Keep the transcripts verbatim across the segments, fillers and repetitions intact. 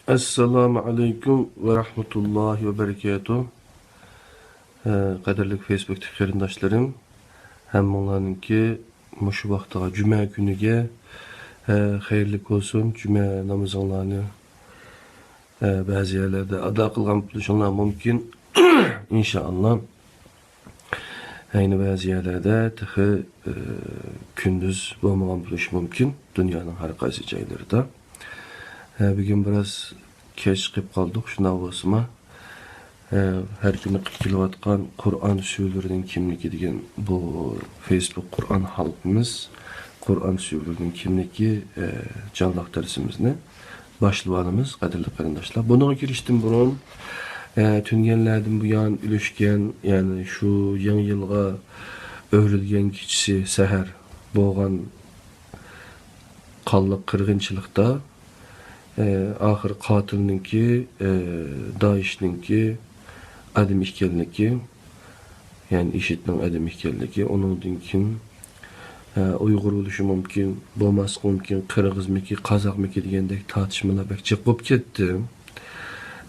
ئەسسالامۇ ئەلەيكۇم ۋە رەھمەتۇللاھى ۋە بەرىكاتۇھ. ئە، قەدىرلىك فېيسبۇكتىكى قېرىنداشلىرىم، ھەممىڭلارنىڭكى مۇشۇ ۋاقتىغا، جۈمە كۈنىگە، ئە، خەيرلىك بولسۇن. جۈمە نامىزىڭلارنى، ئە، بەزى يەرلەردە ئادا قىلغان بولۇشۇڭلار مۇمكىن. ئىنشائاللا. ئەينى بەزى يەرلەردە تېخى، ئە، كۈندۈز بولمىغان بولۇشى مۇمكىن، دۇنيانىڭ ھەر قايسى جايلىرىدا. ئە، بۈگۈن بىراز كەچ چىقىپ قالدۇق، شۇنداق بولسىمۇ، ئە، ھەر كۈنى قىلىپ كېلىۋاتقان قۇرئان سۈرىلىرىنىڭ كىملىكى دېگەن بۇ فېيسبۇك قۇرئان ھالقىمىز، قۇرئان سۈرىلىرىنىڭ كىملىكى، ئە، جانلىق دەرسىمىزنى باشلىۋالىمىز، قەدىرلىك قېرىنداشلار. بۇنىڭغا كىرىشتىن بۇرۇن، ئە، تۈنگەنلەردىن بۇيان ئۈلۈشكەن، يەنى شۇ يېڭى يىلغا ئۆرۈلگەن كېچىسى سەھەر بولغان قانلىق قىرغىنچىلىقتا، ئە، ئاخىر قاتىلنىڭكى، ئە، دائىشنىڭكى ئادىمى ئىكەنلىكى، يەنى ئىشىدنىڭ ئادىمى ئىكەنلىكى، ئۇنىڭدىن كېيىن، ئە، ئۇيغۇر بولۇشى مۇمكىن، بولماسلىقى مۇمكىن، قىرغىزمىكى، قازاقمىكى دېگەندەك تارتىشمىلار بەك جىق بولۇپ كەتتى.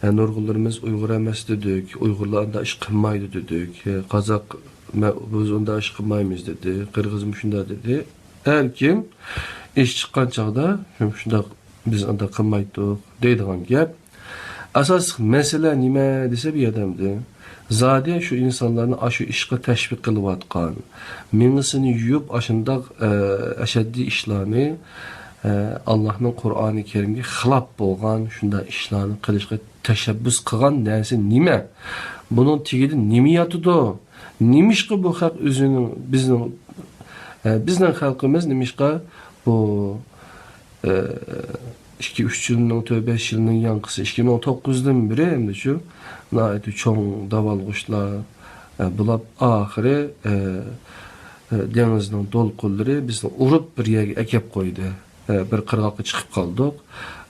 ئە، نۇرغۇنلىرىمىز ئۇيغۇر ئەمەس دېدۇك، ئۇيغۇرلار ئانداق ئىش قىلمايدۇ دېدۇك، ئە، قازاق، مە-، بىز ئۇنداق ئىش قىلمايمىز دېدى، قىرغىزمۇ شۇنداق دېدى. ھەر كىم ئىش چىققان چاغدا شۇنداق بىز ئانداق قىلمايتتۇق دەيدىغان گەپ. ئاساسلىق مەسىلە نېمە دېسە، بۇ يەردە زادى شۇ ئىنسانلارنى ئاشۇ ئىشقا تەشۋىق قىلىۋاتقان، مېڭىسىنى يۇيۇپ ئاشۇنداق، ئە، ئەشەددىي ئىشلارنى، ئە، ئاللاھنىڭ قۇرئانى كەرىمگە خىلاپ بولغان شۇنداق ئىشلارنى قىلىشقا تەشەببۇس قىلغان نەرسە نېمە؟ بۇنىڭ تېگىدە نېمە ياتىدۇ؟ نېمىشقا بۇ خەق ئۆزىنىڭ، بىزنىڭ، ئە، بىزنىڭ خەلقىمىز نېمىشقا بۇ، ئە، ئىككى، ئۈچ يىلنىڭ، تۆت، بەش يىلنىڭ ياڭقىسى، ئىككى مىڭ توققۇزدىن بېرى ئەمدى شۇ ناھايىتى چوڭ داۋالغۇشلار، ئە، بولۇپ، ئاخىرى، ئە، ئە، دېڭىزنىڭ دولقۇنلىرى بىزنى ئۇرۇپ بىر يەرگە ئەكەپ قويدى. ئە، بىر قىرغاققا چىقىپ قالدۇق.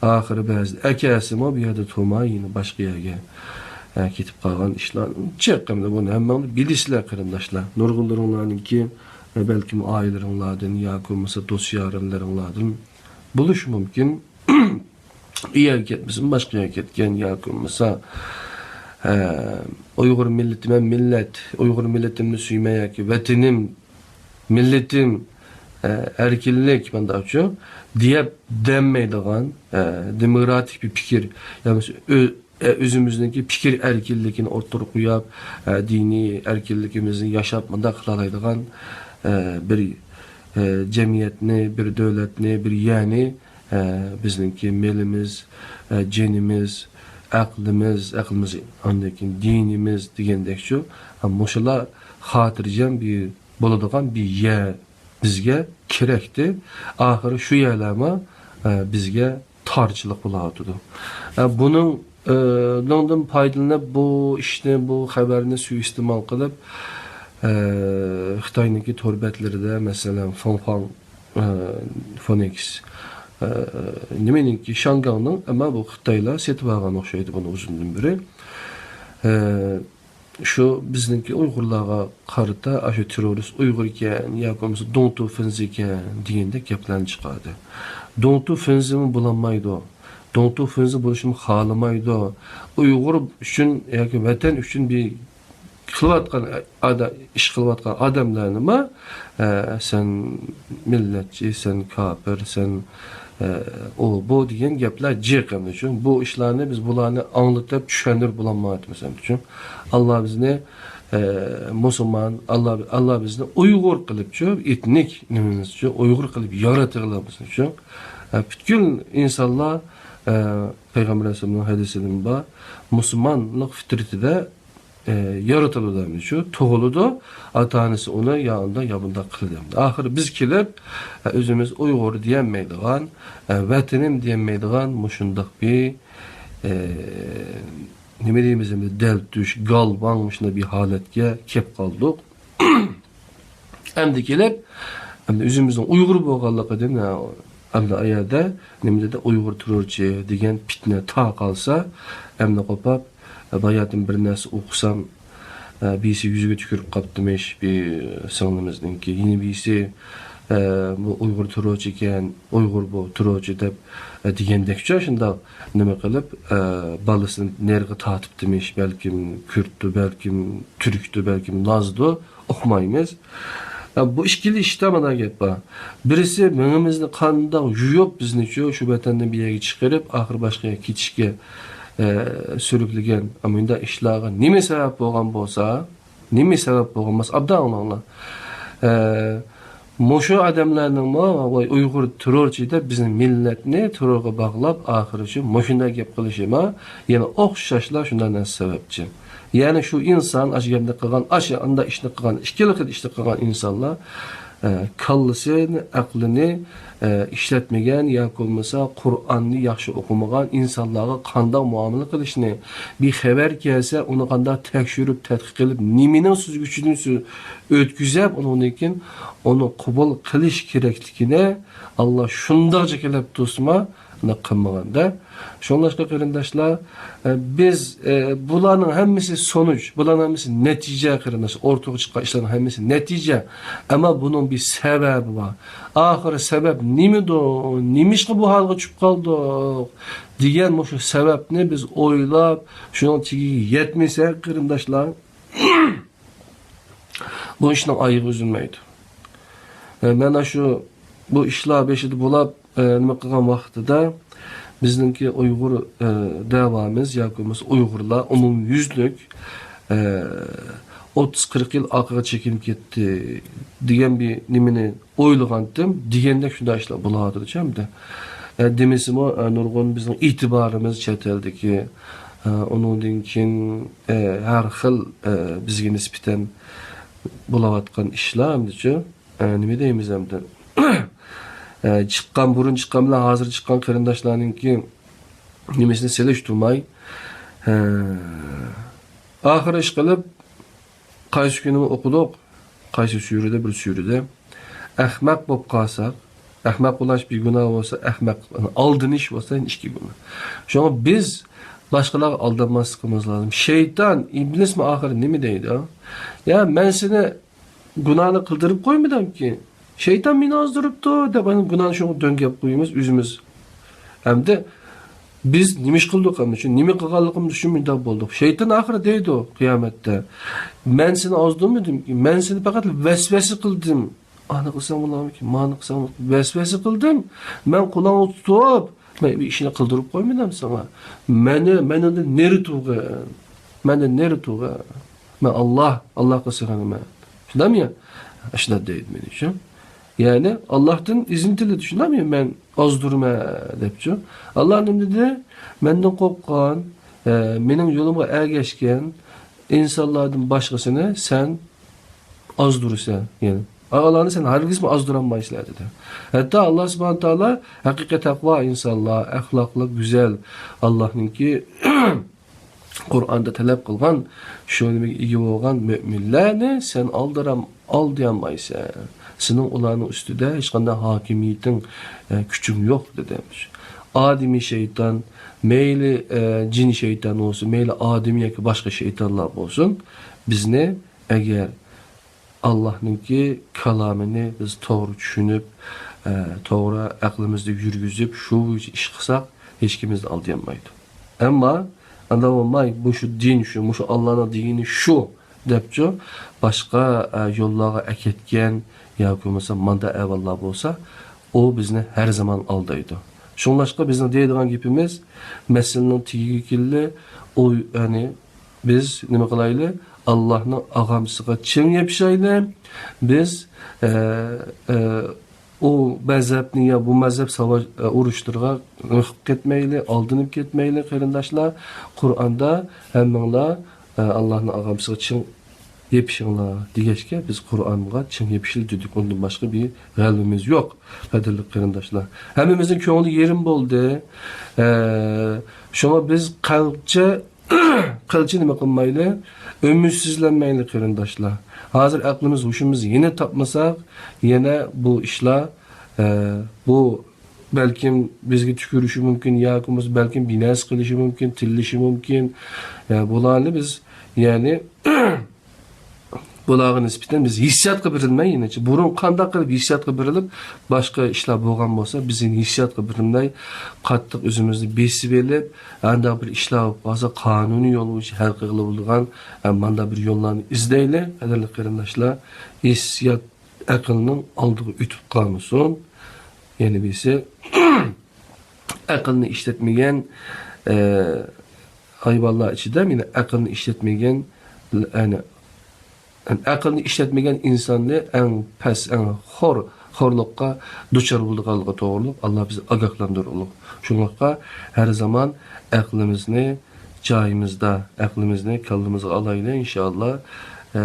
ئاخىرى بەزى ئەكەلسىمۇ بۇ يەردە تۇرماي، يەنە باشقا يەرگە، ئە، كېتىپ قالغان ئىشلار جىق. ئەمدى بۇنى ھەممىڭلار بىلىسىلەر، قېرىنداشلار. نۇرغۇنلىرىڭلارنىڭكى، ئە، بەلكىم ئائىلىلىرىڭلاردىن ياكى بولمىسا دوست-يارەنلىرىڭلاردىن بولۇشى مۇمكىن. ئۇ يەرگە كەتمىسىمۇ باشقا يەرگە كەتكەن ياكى بولمىسا، ئە، ئۇيغۇر مىللىتى مەن مىللەت، ئۇيغۇر مىللىتىمنى سۆيمەن ياكى ۋەتىنىم، مىللىتىم، ئە، ئەركىنلىك مانداقچۇ دېيەپ دەممەيدىغان، ئە، دېموكراتىك بىر پىكىر، يا بولمىسا ئۆ-، ئە، ئۆزىمىزنىڭكى پىكىر ئەركىنلىكىنى ئوتتۇرىغا قويۇپ، ئە، دىنىي ئەركىنلىكىمىزنى ياشاپ مۇنداق قىلالايدىغان، ئە، بىر، ئە، جەمئىيەتنى، بىر دۆلەتنى، بىر يەرنى، ئە، بىزنىڭكى مېلىمىز، ئە، جېنىمىز، ئەقلىمىز، ئەقلىمىز، ئاندىن كېيىن دىنىمىز دېگەندەكچۇ، ئە، مۇشۇلار خاتىرجەم بىر بولىدىغان بىر يەر بىزگە كېرەكتى. ئاخىرى شۇ يەرلەرمۇ، ئە، بىزگە تارچىلىق بولاۋاتىدۇ. ئە، بۇنىڭ، ئە، نىڭدىن پايدىلىنىپ بۇ ئىشنى، بۇ خەۋەرنى سۇيىئىستېمال قىلىپ، ئە، خىتاينىڭكى تور بەتلىرىدە، مەسىلەن، فېڭفاڭ، ئە، فونېكس، ئە، نېمىنىڭكى، شياڭگاڭنىڭ، ئەمما بۇ خىتايلار سېتىۋالغان ئوخشايدۇ بۇنى ئۇزۇندىن بېرى. ئە، شۇ بىزنىڭكى ئۇيغۇرلارغا قارىتا ئاشۇ تېررورىست ئۇيغۇر ئىكەن ياكى بولمىسا دۇڭتۇ فېنزى ئىكەن دېگەندەك گەپلەرنى چىقاردى. دۇڭتۇ فېنزىمۇ بولالمايدۇ. دۇڭتۇ فېنزى بولۇشىمۇ خالىمايدۇ. ئۇيغۇر ئۈچۈن ياكى ۋەتەن ئۈچۈن بىر قىلىۋاتقان ئادا-، ئىش قىلىۋاتقان ئادەملەرنىمۇ، ئە، سەن مىللەتچى، سەن كاپىر، سەن، ئە، ئۇ، بۇ دېگەن گەپلەر جىق ئەمدى شۇ. بۇ ئىشلارنى بىز بۇلارنى ئاڭلىتىپ، چۈشەندۈرۈپ بولالمايۋاتىمىز ئەمدى شۇ. ئاللا بىزنى، ئە، مۇسۇلمان، ئاللا، ئاللا بىزنى ئۇيغۇر قىلىپچۇ، ئېتنىك نېمىمىزچۇ، ئۇيغۇر قىلىپ ياراتقىلى بىزنىچۇ. ئە، پۈتكۈل ئىنسانلار، ئە، پەيغەمبەر ئەلەيھىسسالامنىڭ ھەدىسىدىن بار، مۇسۇلمانلىق فىترىتىدە ئە، يارىتىلىدۇ، شۇ تۇغۇلىدۇ. ئاتا-ئانىسى ئۇنى يا ئۇنداق، يا بۇنداق قىلىدۇ. ئاخىرى بىز كېلىپ، ئە، ئۆزىمىز ئۇيغۇر دېيەلمەيدىغان، ئە، ۋەتىنىم دېيەلمەيدىغان مۇشۇنداق بىر، ئە، نېمە دەيمىز ئەمدى، دەلتۈش، گالۋاڭ، مۇشۇنداق بىر ھالەتكە كەپ قالدۇق. ئەمدى كېلىپ، ئەمدى ئۆزىمىزنىڭ ئۇيغۇر بولغانلىقىدىن، ئە، ئەمدى ئۇ يەردە نېمە دېدى، ئۇيغۇر تېررورچى دېگەن پىتنە تارقالسا، ئەمدى قوپاپ، ئە، باياتىن بىر نەرسە ئوقۇسام، ئە، بىرسى يۈزىگە تۈكۈرۈپ قاپتىمىش، بىر سىڭلىمىزنىڭكى، يەنە بىرسى، ئە، بۇ ئۇيغۇر تېررورچى ئىكەن، ئۇيغۇر بۇ تېررورچى دەپ، ئە، دېگەندەكچە شۇنداق نېمە قىلىپ، ئە، بالىسىنى نېرىغا تارتىپتىمىش، بەلكىم كۈردتۇ، بەلكىم تۈركتۇ، بەلكىم لازدۇ، ئۇقمايمىز. ئە، بۇ ئىككىلا ئىشتا مانا گەپ بار. بىرسى مېڭىمىزنى قانداق يۇيۇپ، بىزنىچۇ شۇ ۋەتەندىن بۇ يەرگە چىقىرىپ، ئاخىرى باشقا يەرگە كېتىشكە، ئە، سۈرۈكلىگەن مۇنداق ئىشلارغا نېمە سەۋەب بولغان بولسا، نېمە سەۋەب بولغان بولسا، ئابدان ئاڭلاڭلار. ئە، مۇشۇ ئادەملەرنىڭمۇ ۋاي ئۇيغۇر تېررورچى دەپ بىزنىڭ مىللەتنى تېررورغا باغلاپ، ئاخىرىچۇ مۇشۇنداق گەپ قىلىشىمۇ يەنە ئوخشاشلا شۇنداق نەرسە سەۋەبچى. يەنى شۇ ئىنسان ئاشۇ گەپنى قىلغان، ئاشۇ ئانداق ئىشنى قىلغان، ئىككىلا خىل ئىشنى قىلغان ئىنسانلار، ئە، كاللىسىنى، ئەقلىنى، ئە، ئىشلەتمىگەن ياكى بولمىسا قۇرئاننى ياخشى ئوقۇمىغان ئىنسانلارغا قانداق مۇئامىلە قىلىشنى، بىر خەۋەر كەلسە ئۇنى قانداق تەكشۈرۈپ، تەتقىق قىلىپ، نېمىنىڭ سۈزگۈچىدىن سۈ-، ئۆتكۈزۈپ، ئۇنىڭدىن كېيىن ئۇنى قوبۇل قىلىش كېرەكلىكىنى ئاللا شۇنداق جېكىلەپ تۇرسىمۇ، ئۇنداق قىلمىغاندا. شۇڭلاشقا قېرىنداشلار، ئە، بىز، ئە، بۇلارنىڭ ھەممىسى سونۇچ، بۇلارنىڭ ھەممىسى نەتىجە قېرىنداشلار، ئورتىغا چىققان ئىشلارنىڭ ھەممىسى نەتىجە. ئەمما بۇنىڭ بىر سەۋەبى بار. ئاخىرى سەۋەب نېمىدۇ؟ نېمىشقا بۇ ھالغا چۈشۈپ قالدۇق؟ دېگەن مۇشۇ سەۋەبنى بىز ئويلاپ، شۇنىڭ تېگىگە يەتمىسەك قېرىنداشلار، بۇ ئىشنىڭ ئايىغى ئۈزۈلمەيدۇ. ئە، مانا شۇ بۇ ئىشلار بېشىدا بولاپ، ئە، نېمە قىلغان ۋاقتىدا بىزنىڭكى ئۇيغۇر، ئە، دەۋامىز ياكى بولمىسا ئۇيغۇرلار ئومۇميۈزلۈك، ئە، ئوتتۇز قىرىق يىل ئارقىغا چېكىنىپ كەتتى دېگەن بىر نېمىنى ئويلىغانتىم، دېگەندەك شۇنداق ئىشلار بولۇۋاتىدۇ ئەمدى. ئە، دېمىسىمۇ، ئە، نۇرغۇن بىزنىڭ ئېتىبارىمىز چەت ئەلدىكى، ئە، ئۇنىڭدىن كېيىن، ئە، ھەر خىل، ئە، بىزگە نىسبەتەن بولۇۋاتقان ئىشلار ئەمدىچۇ، ئە، نېمە دەيمىز ئەمدى؟ ئە، چىققان، بۇرۇن چىققان بىلەن ھازىر چىققان قېرىنداشلارنىڭكى نېمىسىنى سېلىشتۇرماي، ئە، ئاخىرى ئىشقىلىپ، قايسى كۈنى ئوقۇدۇق، قايسى سۈرىدە، بىر سۈرىدە ئەخمەق بولۇپ قالساق، ئەخمەق بولاش بىر گۇناھ بولسا، ئەخمەق ئالدىنىش بولسا، يەنە ئىككى گۇناھ. شۇڭا بىز باشقىلارغا ئالدانماسلىقىمىز لازىم. شەيتان، ئىبلىسمۇ ئاخىرى نېمە دەيدۇ؟ يا، مەن سېنى گۇناھنى قىلدۇرۇپ قويمىدىمكى. شەيتان مېنى ئازدۇرۇپتۇ، دەپ ئاندىن گۇناھنى شۇڭا دۆڭگەپ قويىمىز ئۆزىمىز. ئەمدى بىز نېمە ئىش قىلدۇق ئەمدى؟ شۇ نېمە قىلغانلىقىمىز ئۈچۈن مۇنداق بولدۇق. شەيتان ئاخىرى دەيدۇ قىيامەتتە، مەن سېنى ئازدۇرمىدىمكى، مەن سېنى پەقەت ۋەسۋەسە قىلدىم. ئانا قىلساڭ بولامدىكى، مانا قىلساڭ بولامدىكى. ۋەسۋەسە قىلدىم. مەن قولۇڭنى تۇتۇپ، مەن بىر ئىشنى قىلدۇرۇپ قويمىدىم ساڭا. مەنى، مەن ئۇندىن نېرى تۇرغىن؟ مەندىن نېرى تۇرغىن؟ مەن ئاللا، ئاللاغا سېغىنىمەن. شۇنداقمۇ يا؟ شۇنداق دەيدۇ مېنى شۇ. يەنى ئاللاھتىن ئىزىن تىلىدى، شۇنداقمۇ يا؟ مەن ئازدۇرما دەپچۇ. ئاللا نېمە دېدى؟ مەندىن قورققان، ئە، مېنىڭ يولۇمغا ئەگەشكەن ئىنسانلاردىن باشقىسىنى سەن ئازدۇرىسەن، يەنى ئاللانى سەن ھەرگىزمۇ ئازدۇرالمايسىلەر دېدى. ھەتتا ئاللا سۇبھانە تائالا ھەقىقىي تەقۋا ئىنسانلار، ئەخلاقلىق، گۈزەل، ئاللانىڭكى قۇرئاندا تەلەپ قىلغان شۇ نېمىگە ئىگە بولغان مۆمىنلەرنى سەن ئالدىرام-، ئالدىيالمايسەن. سېنىڭ ئۇلارنىڭ ئۈستىدە ھېچقانداق ھاكىمىيىتىڭ، ئە، كۈچۈڭ يوق دېدى. ئادىمىي شەيتان، مەيلى، ئە، جىن شەيتان بولسۇن، مەيلى ئادىمىي ياكى باشقا شەيتانلار بولسۇن، بىزنى ئەگەر ئاللانىڭكى كالامىنى بىز توغرا چۈشىنىپ، ئە، توغرا ئەقلىمىزدە يۈرگۈزۈپ، شۇ بويىچە ئىش قىلساق، ھېچكىم بىزنى ئالدىيالمايدۇ. ئەمما ئانداق بولماي، بۇ شۇ دىن شۇ، مۇشۇ ئاللانىڭ دېگىنى شۇ دەپچۇ، باشقا، ئە، يوللارغا ئەكەتكەن ياكى بولمىسا ماندا ئەھۋاللار بولسا، ئۇ بىزنى ھەر زامان ئالدايدۇ. شۇڭلاشقا بىزنىڭ دەيدىغان گېپىمىز، مەسىلىنىڭ تېگىگە كېلىلى، ئۇ، يەنى بىز نېمە قىلايلى؟ ئاللانىڭ ئاغامسىغا چىڭ يېپىشايلى. بىز، ئە، ئە، ئۇ مەزھەپنى يا بۇ مەزھەپ ساۋاش، ئە، ئۇرۇشلىرىغا مېخىپ كەتمەيلى، ئالدىنىپ كەتمەيلى، قېرىنداشلار. قۇرئاندا ھەممىڭلار، ئە، ئاللانىڭ ئاغامسىغا چىڭ يېپىشىڭلار دېگەچكە، بىز قۇرئانغا چىڭ يېپىشىلى دېدۇق. ئۇندىن باشقا بىر غەلۋىمىز يوق، قەدىرلىك قېرىنداشلار. ھەممىمىزنىڭ كۆڭلى يېرىم بولدى. ئە، شۇڭا بىز قەلبچە قىلچە نېمە قىلمايلى، ئۈمىدسىزلەنمەيلى قېرىنداشلار. ھازىر ئەقلىمىز، ھوشىمىز يەنە تاپمىساق، يەنە بۇ ئىشلار، ئە، بۇ بەلكىم بىزگە تۈكۈرۈشى مۇمكىن ياكى بولمىسا بەلكىم بىر نەرسە قىلىشى مۇمكىن، تىللىشى مۇمكىن. ئە، بۇلارنى بىز، يەنى، بۇلارغا نىسبەتەن بىز ھېسسىياتقا بېرىلمەي، يەنىچە بۇرۇن قانداق قىلىپ ھېسسىياتقا بېرىلىپ، باشقا ئىشلار بولغان بولسا، بىز يەنە ھېسسىياتقا بېرىلمەي، قاتتىق ئۆزىمىزنى بېسىۋېلىپ، ئانداق بىر ئىشلار بولۇپ قالسا، قانۇنىي يول بويىچە ھەل قىلغىلى بولىدىغان، ئە، مانداق بىر يوللارنى ئىزدەيلى، قەدىرلىك قېرىنداشلار. ھېسسىيات ئەقىلنىڭ ئالدىغا ئۆتۈپ قالمىسۇن. يەنە بىرسى، ئەقىلنى ئىشلەتمىگەن، ئە، ھايۋانلار ئىچىدە، يەنى ئەقىلنى ئىشلەتمىگەن، يەنى ئەقىلنى ئىشلەتمىگەن ئىنساننى ئەڭ پەس، ئەڭ خور، خورلۇققا دۇچار بولىدىغانلىقى توغرۇلۇق ئاللا بىزنى ئاگاھلاندۇرغۇلۇق. شۇڭلاشقا ھەر زامان ئەقلىمىزنى جايىمىزدا، ئەقلىمىزنى كاللىمىزغا ئالايلى، ئىنشائاللا. ئە،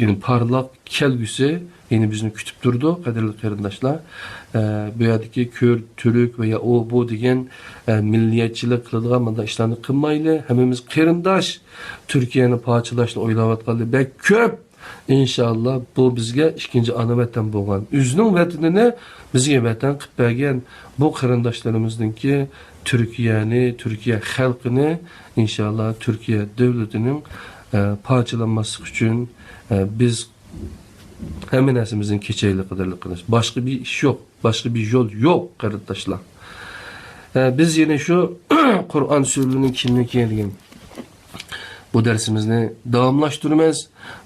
يەنى پارلاق كەلگۈسى يەنە بىزنى كۈتۈپ تۇرىدۇ، قەدىرلىك قېرىنداشلار. ئە، بۇ يەردىكى كۈرد، تۈرك ۋە يا ئۇ، بۇ دېگەن، ئە، مىللىيەتچىلىك قىلىدىغان مۇنداق ئىشلارنى قىلمايلى. ھەممىمىز قېرىنداش. تۈركىيەنى پارچىلاشنى ئويلاۋاتقانلار بەك كۆپ. ئىنشائاللا، بۇ بىزگە ئىككىنچى ئانا ۋەتەن بولغان، ئۆزىنىڭ ۋەتىنىنى بىزگە ۋەتەن قىلىپ بەرگەن بۇ قېرىنداشلىرىمىزنىڭكى تۈركىيەنى، تۈركىيە خەلقىنى، ئىنشائاللا، تۈركىيە دۆلىتىنىڭ، ئە، پارچىلانماسلىقى ئۈچۈن، ئە، بىز ھەممە نەرسىمىزدىن كېچەيلى، قەدىرلىك قېرىنداش. باشقا بىر ئىش يوق، باشقا بىر يول يوق، قېرىنداشلار. ئە، بىز يەنە شۇ قۇرئان سۈرىلىرىنىڭ كىملىكى دېگەن بۇ دەرسىمىزنى داۋاملاشتۇرىمىز.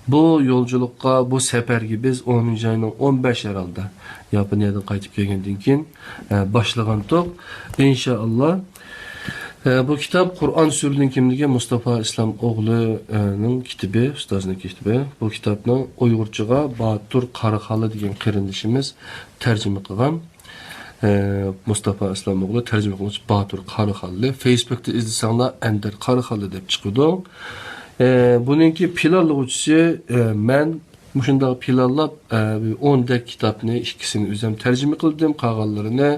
بۇ يولچىلىققا، بۇ سەپەرگە بىز ئونىنچى ئاينىڭ ئون بەش ھەرھالدا ياپونىيەدىن قايتىپ كەلگەندىن كېيىن، ئە، باشلىغانتۇق. ئىنشائاللا، ئە، بۇ كىتاب قۇرئان سۈرىدىن كىملىكى مۇستافا ئىسلام ئوغلىنىڭ كىتابى، ئۇستازنىڭ كىتابى. بۇ كىتابنىڭ ئۇيغۇرچىغا باتۇر قاراخانلى دېگەن قېرىندىشىمىز تەرجىمە قىلغان. ئە، مۇستافا ئىسلام ئوغلى تەرجىمە قىلغۇچى باتۇر قاراخانلى. فېيسبۇكتا ئىزدىسەڭلار، ئەندەر قاراخانلى دەپ چىقىدۇ. ئە، بۇنىڭكى پىلانلىغۇچىسى، ئە، مەن. مۇشۇنداق پىلانلاپ، ئە، بىر ئون دەك كىتابنى، ئىككىسىنى ئۆزۈم تەرجىمە قىلدىم، قالغانلىرىنى،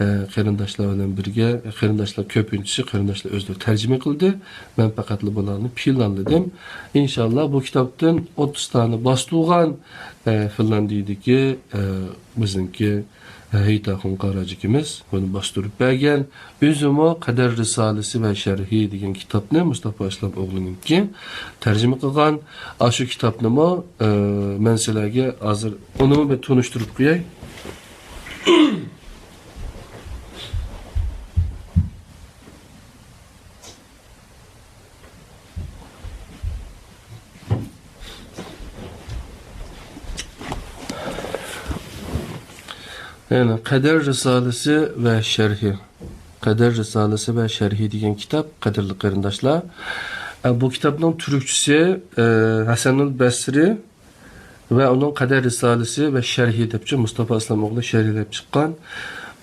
ئە، قېرىنداشلار بىلەن بىرگە، قېرىنداشلار كۆپىنچىسى، قېرىنداشلار ئۆزلىرى تەرجىمە قىلدى. مەن پەقەتلا بۇلارنى پىلانلىدىم. ئىنشاللا، بۇ كىتابتىن ئوتتۇز دانە باستۇرغان، ئە، فىنلاندىيىدىكى، ئە، بىزنىڭكى ھېيت ئاخۇن قاراجىكىمىز بۇنى باستۇرۇپ بەرگەن. ئۆزىمۇ قەدەر رىسالىسى ۋە شەرھى دېگەن كىتابنى مۇستافا ئىسلام ئوغلىنىڭكى تەرجىمە قىلغان. ئاشۇ كىتابنىمۇ، ئە، مەن سىلەرگە ھازىر ئۇنىمۇ بىر تونۇشتۇرۇپ قوياي. يەنى قەدەر رىسالىسى ۋە شەرھى. قەدەر رىسالىسى ۋە شەرھى دېگەن كىتاب، قەدىرلىك قېرىنداشلار. ئە، بۇ كىتابنىڭ تۈركچىسى، ئە، ھەسەنۇل بەسرى ۋە ئۇنىڭ قەدەر رىسالىسى ۋە شەرھى دەپچۇ، مۇستافا ئىسلام ئوغلى شەرھلەپ چىققان.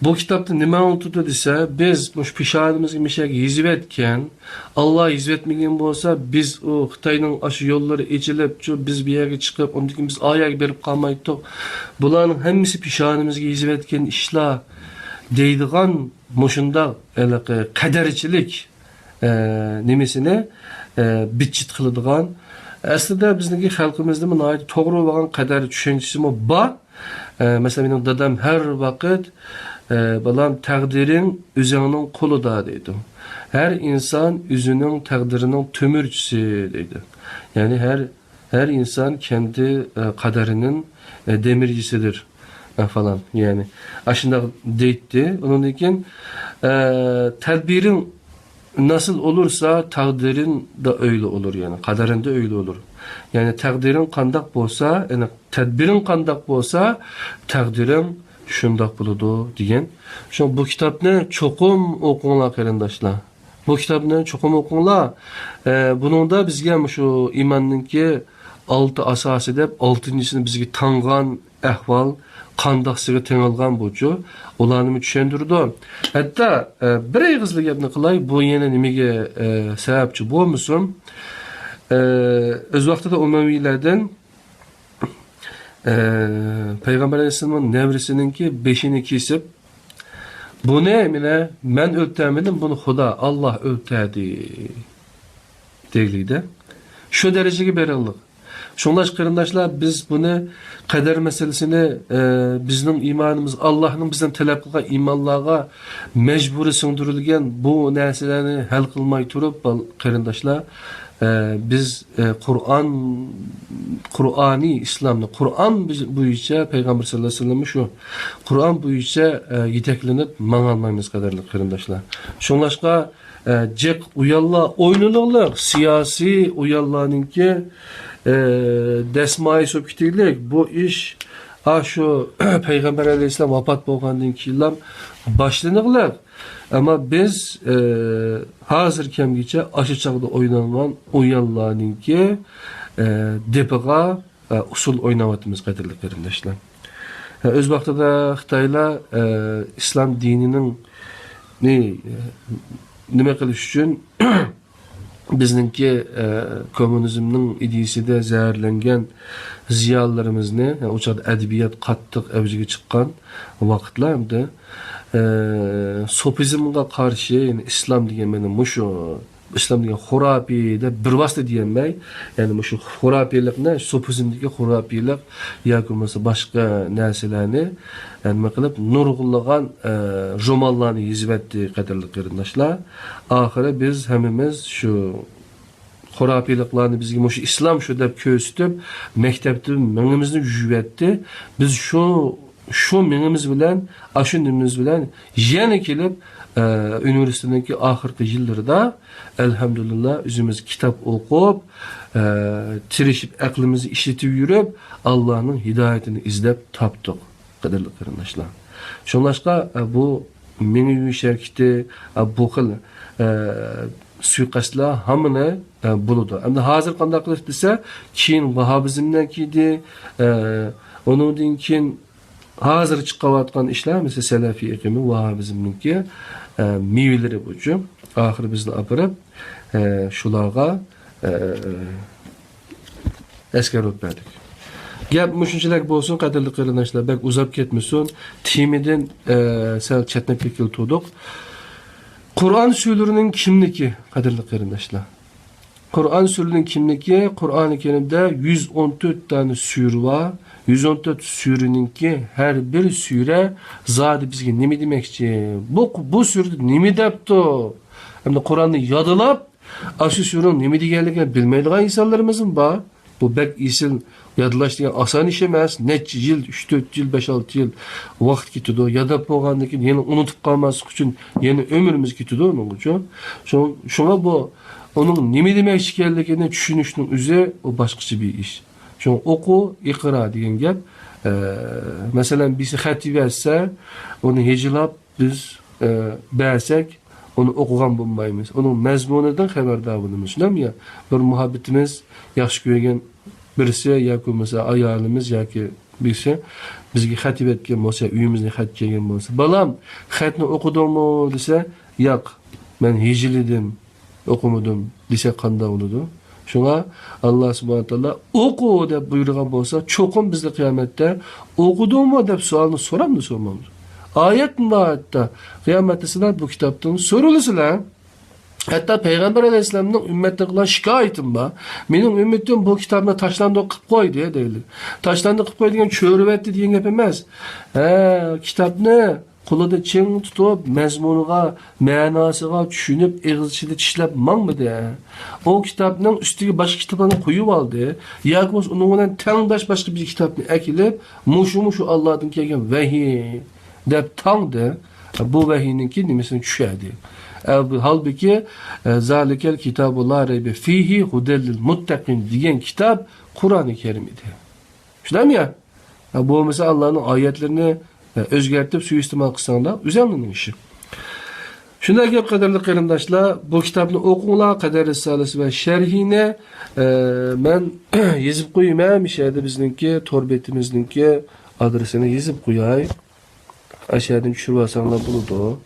بۇ كىتابتا نېمە ئاڭلىتىدۇ دېسە، بىز مۇشۇ پېشانىمىزگە مىشەك يېزىۋەتكەن، ئاللا يېزىۋەتمىگەن بولسا، بىز ئۇ خىتاينىڭ ئاشۇ يوللىرى ئېچىلىپچۇ، بىز بۇ يەرگە چىقىپ، ئۇندىن كېيىن بىز ئا يەرگە بېرىپ قالمايتتۇق. بۇلارنىڭ ھەممىسى پېشانىمىزگە يېزىۋەتكەن ئىشلار دەيدىغان مۇشۇنداق ھېلىقى قەدەرچىلىك، ئە، نېمىسىنى، ئە، بىتچىت قىلىدىغان. ئەسلىدە بىزنىڭكى خەلقىمىزدىمۇ ناھايىتى توغرا بولغان قەدەر چۈشەنچىسىمۇ بار. ئە، مەسىلەن، مېنىڭ دادام ھەر ۋاقىت، ئە، «بالام، تەقدىرىڭ ئۆزۈڭنىڭ قولىدا» دەيدۇ. «ھەر ئىنسان ئۆزىنىڭ تەقدىرىنىڭ تۆمۈرچىسى» دەيدۇ. يەنى ھەر، «ھەر ئىنسان كەندى، ئە، قەدەرىنىڭ، ئە، دېمىرچىسىدىر» ئە، فالان. يەنى ئاشۇنداق دەيتتى. ئۇنىڭدىن كېيىن، ئە، «تەدبىرىڭ ناسىل ئولۇرسا، تەقدىرىڭ دە ئۆيلە ئولۇر»، يەنى قەدەرىڭ دە ئۆيلە ئولۇر. يەنى تەقدىرىڭ قانداق بولسا، يەنى تەدبىرىڭ قانداق بولسا، تەقدىرىڭ شۇنداق بولىدۇ دېگەن. شۇ، بۇ كىتابنى چوقۇم ئوقۇڭلار، قېرىنداشلار. بۇ كىتابنى چوقۇم ئوقۇڭلار. ئە، بۇنىڭدا بىزگە مۇشۇ ئىماننىڭكى ئالتە ئاساسى دەپ، ئالتىنچىسىنى بىزگە تاڭغان ئەھۋال، قانداقسىغا تېڭىلغان بۇچۇ، ئۇلارنىمۇ چۈشەندۈرىدۇ. ھەتتا، ئە، بىر ئېغىزلا گەپنى قىلاي، بۇ يەنە نېمىگە، ئە، سەۋەبچى بولمىسۇن؟ ئە، ئۆز ۋاقتىدا ئۇمەۋىيلەردىن، ئە، پەيغەمبەر ئەلەيھىسسالامنىڭ نەۋرىسىنىڭكى بېشىنى كېسىپ، «بۇنى مانا مەن ئۆلتۈرمىدىم، بۇنى خۇدا، ئاللا ئۆلتۈردى» دەيلىدە. شۇ دەرىجىگە بېرىڭلار. شۇڭلاش قېرىنداشلار، بىز بۇنى، قەدەر مەسىلىسىنى، ئە، بىزنىڭ ئىمانىمىز، ئاللانىڭ بىزدىن تەلەپ قىلغان ئىمانلارغا مەجبۇرىي سىڭدۈرۈلگەن بۇ نەرسىلەرنى ھەل قىلماي تۇرۇپ، بال-، قېرىنداشلار، ئە، بىز، ئە، قۇرئان، قۇرئانىي ئىسلامنى، قۇرئان بىز بويىچە پەيغەمبەر سەللەللاھۇ ئەلەيھى ۋەسەللەم شۇ قۇرئان بويىچە، ئە، يېتەكلىنىپ ماڭالمايمىز، قەدىرلىك قېرىنداشلار. شۇڭلاشقا، ئە، جىق ئويۇنلار ئوينىلىقلىق، سىياسىي ئويۇنلارنىڭكى، ئە، دەسمايىسى بولۇپ كېتىلىك. بۇ ئىش ئاشۇ پەيغەمبەر ئەلەيھىسسالام ۋاپات بولغاندىن كېيىنلا باشلىنىقلىق. ئەمما بىز، ئە، ھازىر كەمگىچە ئاشۇ چاغدا ئوينالغان ئويۇنلارنىڭكى، ئە، دېپىغا، ئە، ئۇسسۇل ئويناۋاتىمىز، قەدىرلىك قېرىنداشلار. ئە، ئۆز ۋاقتىدا خىتايلار، ئە، ئىسلام دىنىنىڭ نى-، نېمە قىلىش ئۈچۈن بىزنىڭكى، ئە، كوممۇنىزمنىڭ ئىدىيىسىدە زەھەرلەنگەن زىيالىيلىرىمىزنى، يەنى ئۇ چاغدا ئەدەبىيات قاتتىق ئەۋجىگە چىققان ۋاقىتلار ئەمدى، ئە، سوپىزمغا قارشى، يەنى ئىسلام دېگەن مانا مۇشۇ، ئىسلام دېگەن خۇراپىي دەپ بىر ۋاسىتە دېيەلمەي، يەنى مۇشۇ خۇراپىيلىقنى، سوپىزمدىكى خۇراپىيلىق ياكى بولمىسا باشقا نەرسىلەرنى، ئە، نېمە قىلىپ نۇرغۇنلىغان، ئە، رومانلارنى يېزىۋەتتى، قەدىرلىك قېرىنداشلار. ئاخىرى بىز ھەممىمىز شۇ خۇراپىيلىقلارنى بىزگە مۇشۇ ئىسلام شۇ دەپ كۆرسىتىپ، مەكتەپتىن مېڭىمىزنى يۇيۇۋەتتى. بىز شۇ، شۇ مېڭىمىز بىلەن، ئاشۇ نېمىمىز بىلەن يەنە كېلىپ، ئە، ئۇنىۋېرسىتېتنىڭكى ئاخىرقى يىللىرىدا، ئەلھەمدۇلىللا، ئۆزىمىز كىتاب ئوقۇپ، ئە، تىرىشىپ، ئەقلىمىزنى ئىشلىتىپ يۈرۈپ، ئاللانىڭ ھىدايىتىنى ئىزدەپ تاپتۇق. قەدىرلىك قېرىنداشلار. شۇڭلاشقا، ئە، بۇ مېڭە يۇيۇش ھەرىكىتى، ئە، بۇ خىل، ئە، سۇيىقەستلەر ھامىنى، ئە، بولىدۇ. ئەمدى ھازىر قانداق قىلىش دېسە، كېيىن ۋاھابىزمنىڭكى ئىدى، ئە، ئۇنىڭدىن كېيىن ھازىر چىقىۋاتقان ئىشلار، مەسىلەن، سەلەفىي ئېقىمى، ۋاھابىزمنىڭكى، ئە، مېۋىلىرى بۇچۇ. ئاخىرى بىزنى ئاپىرىپ، ئە، شۇلارغا، ئە، ئەسكەر بولۇپ بەردۇق. گەپ مۇشۇنچىلىك بولسۇن، قەدىرلىك قېرىنداشلار، بەك ئۇزاپ كەتمىسۇن. تېمىدىن، ئە، سەل چەتنەپ كەتكىلى تۇردۇق. قۇرئان سۈرىلىرىنىڭ كىملىكى، قەدىرلىك قېرىنداشلار. قۇرئان سۈرىلىرىنىڭ كىملىكى، قۇرئانى كەرىمدە يۈز ئون تۆت دانە سۈرە بار. يۈز ئون تۆت سۈرىنىڭكى ھەر بىر سۈرە زادى بىزگە نېمە دېمەكچى؟ بۇ، بۇ سۈرىدە نېمە دەپتۇ؟ ئەمدى قۇرئاننى يادلاپ، ئاشۇ سۈرىنىڭ نېمە دېگەنلىكىنى بىلمەيدىغان ئىنسانلىرىمىزمۇ بار. بۇ بەك ئېسىل يادلاش دېگەن ئاسان ئىش ئەمەس. نەچچە يىل، ئۈچ تۆت يىل، بەش ئالتە يىل ۋاقىت كېتىدۇ. يادلاپ بولغاندىن كېيىن يەنە ئۇنتۇپ قالماسلىق ئۈچۈن يەنە ئۆمرىمىز كېتىدۇ ئۇنىڭ ئۈچۈن. شۇ-، شۇڭا بۇ ئۇنىڭ نېمە دېمەكچى ئىكەنلىكىنى چۈشىنىشنىڭ ئۆزى ئۇ باشقىچە بىر ئىش. شۇڭا ئوقۇ، ئىقرا دېگەن گەپ. ئە، مەسىلەن، بىرسى خەت يېزىۋەتسە، ئۇنى ھىجىلاپ، بىز، ئە، بەرسەك، ئۇنى ئوقۇغان بولمايمىز. ئۇنىڭ مەزمۇنىدىن خەۋەردار بولىمىز. شۇنداقمۇ يا؟ بىر مۇھەببىتىمىز، ياخشى كۆرگەن بىرسى ياكى بولمىسا ئايالىمىز ياكى بىرسى بىزگە خەت يېزىۋەتكەن بولسا، ئۆيىمىزگە خەت كەلگەن بولسا، «بالام، خەتنى ئوقۇدۇڭمۇ؟» دېسە، «ياق، مەن ھىجىلىدىم، ئوقۇمىدىم» دېسەك قانداق بولىدۇ؟ شۇڭا ئاللا سۇبھانە تائالا «ئوقۇ» دەپ بۇيرۇغان بولسا، چوقۇم بىزنى قىيامەتتە «ئوقۇدۇڭمۇ؟» دەپ سوئالنى سورامدۇ، سورىمامدۇ؟ ئايەتمۇ بار ھەتتا. قىيامەتتە سىلەر بۇ كىتابتىن سورىلىسىلەر. ھەتتا پەيغەمبەر ئەلەيھىسسالامنىڭ ئۈممەتتىن قىلغان شىكايىتىم بار. «مېنىڭ ئۈممىتىم بۇ كىتابنى تاشلاندۇق قىلىپ قويدى» دەيلى. تاشلاندۇق قىلىپ قويدى دېگەن چۆرۈۋەتتى دېگەن گەپ ئەمەس. ھە، كىتابنى قولىدا چىڭ تۇتۇپ، مەزمۇنىغا، مەناسىغا چۈشىنىپ، ئېغىز ئىچىدە چىشلەپ ماڭمىدى. ئۇ كىتابنىڭ ئۈستىگە باشقا كىتابلارنى قويۇۋالدى. ياكى بولمىسا ئۇنىڭ بىلەن تەڭداش باشقا بىر كىتابنى ئەكېلىپ، «مۇشۇ، مۇشۇ ئاللادىن كەلگەن ۋەھىي» دەپ تاڭدى. بۇ ۋەھىينىڭكى نېمىسىنى چۈشەردى. ئە، بۇ، ھالبۇكى، ئە، «زالىكەل كىتابۇ لا رەيبە فىھى ھۇدەللىل مۇتتەقىن» دېگەن كىتاب قۇرئانى كەرىم ئىدى. شۇنداقمۇ يا؟ ھە، بولمىسا ئاللانىڭ ئايەتلىرىنى، ھە، ئۆزگەرتىپ سۇيىئىستېمال قىلساڭلار، ئۆزۈڭلارنىڭ ئىشى. شۇنداق گەپ، قەدىرلىك قېرىنداشلار، بۇ كىتابنى ئوقۇڭلار، قەدىر رىسالىسى ۋە شەرھىنى، ئە، مەن يېزىپ قويىمەن، مۇشۇ يەردە بىزنىڭكى تور بېتىمىزنىڭكى ئادرېسىنى يېزىپ قوياي. ئاشۇ يەردىن چۈشۈرۈۋالساڭلار بولىدۇ.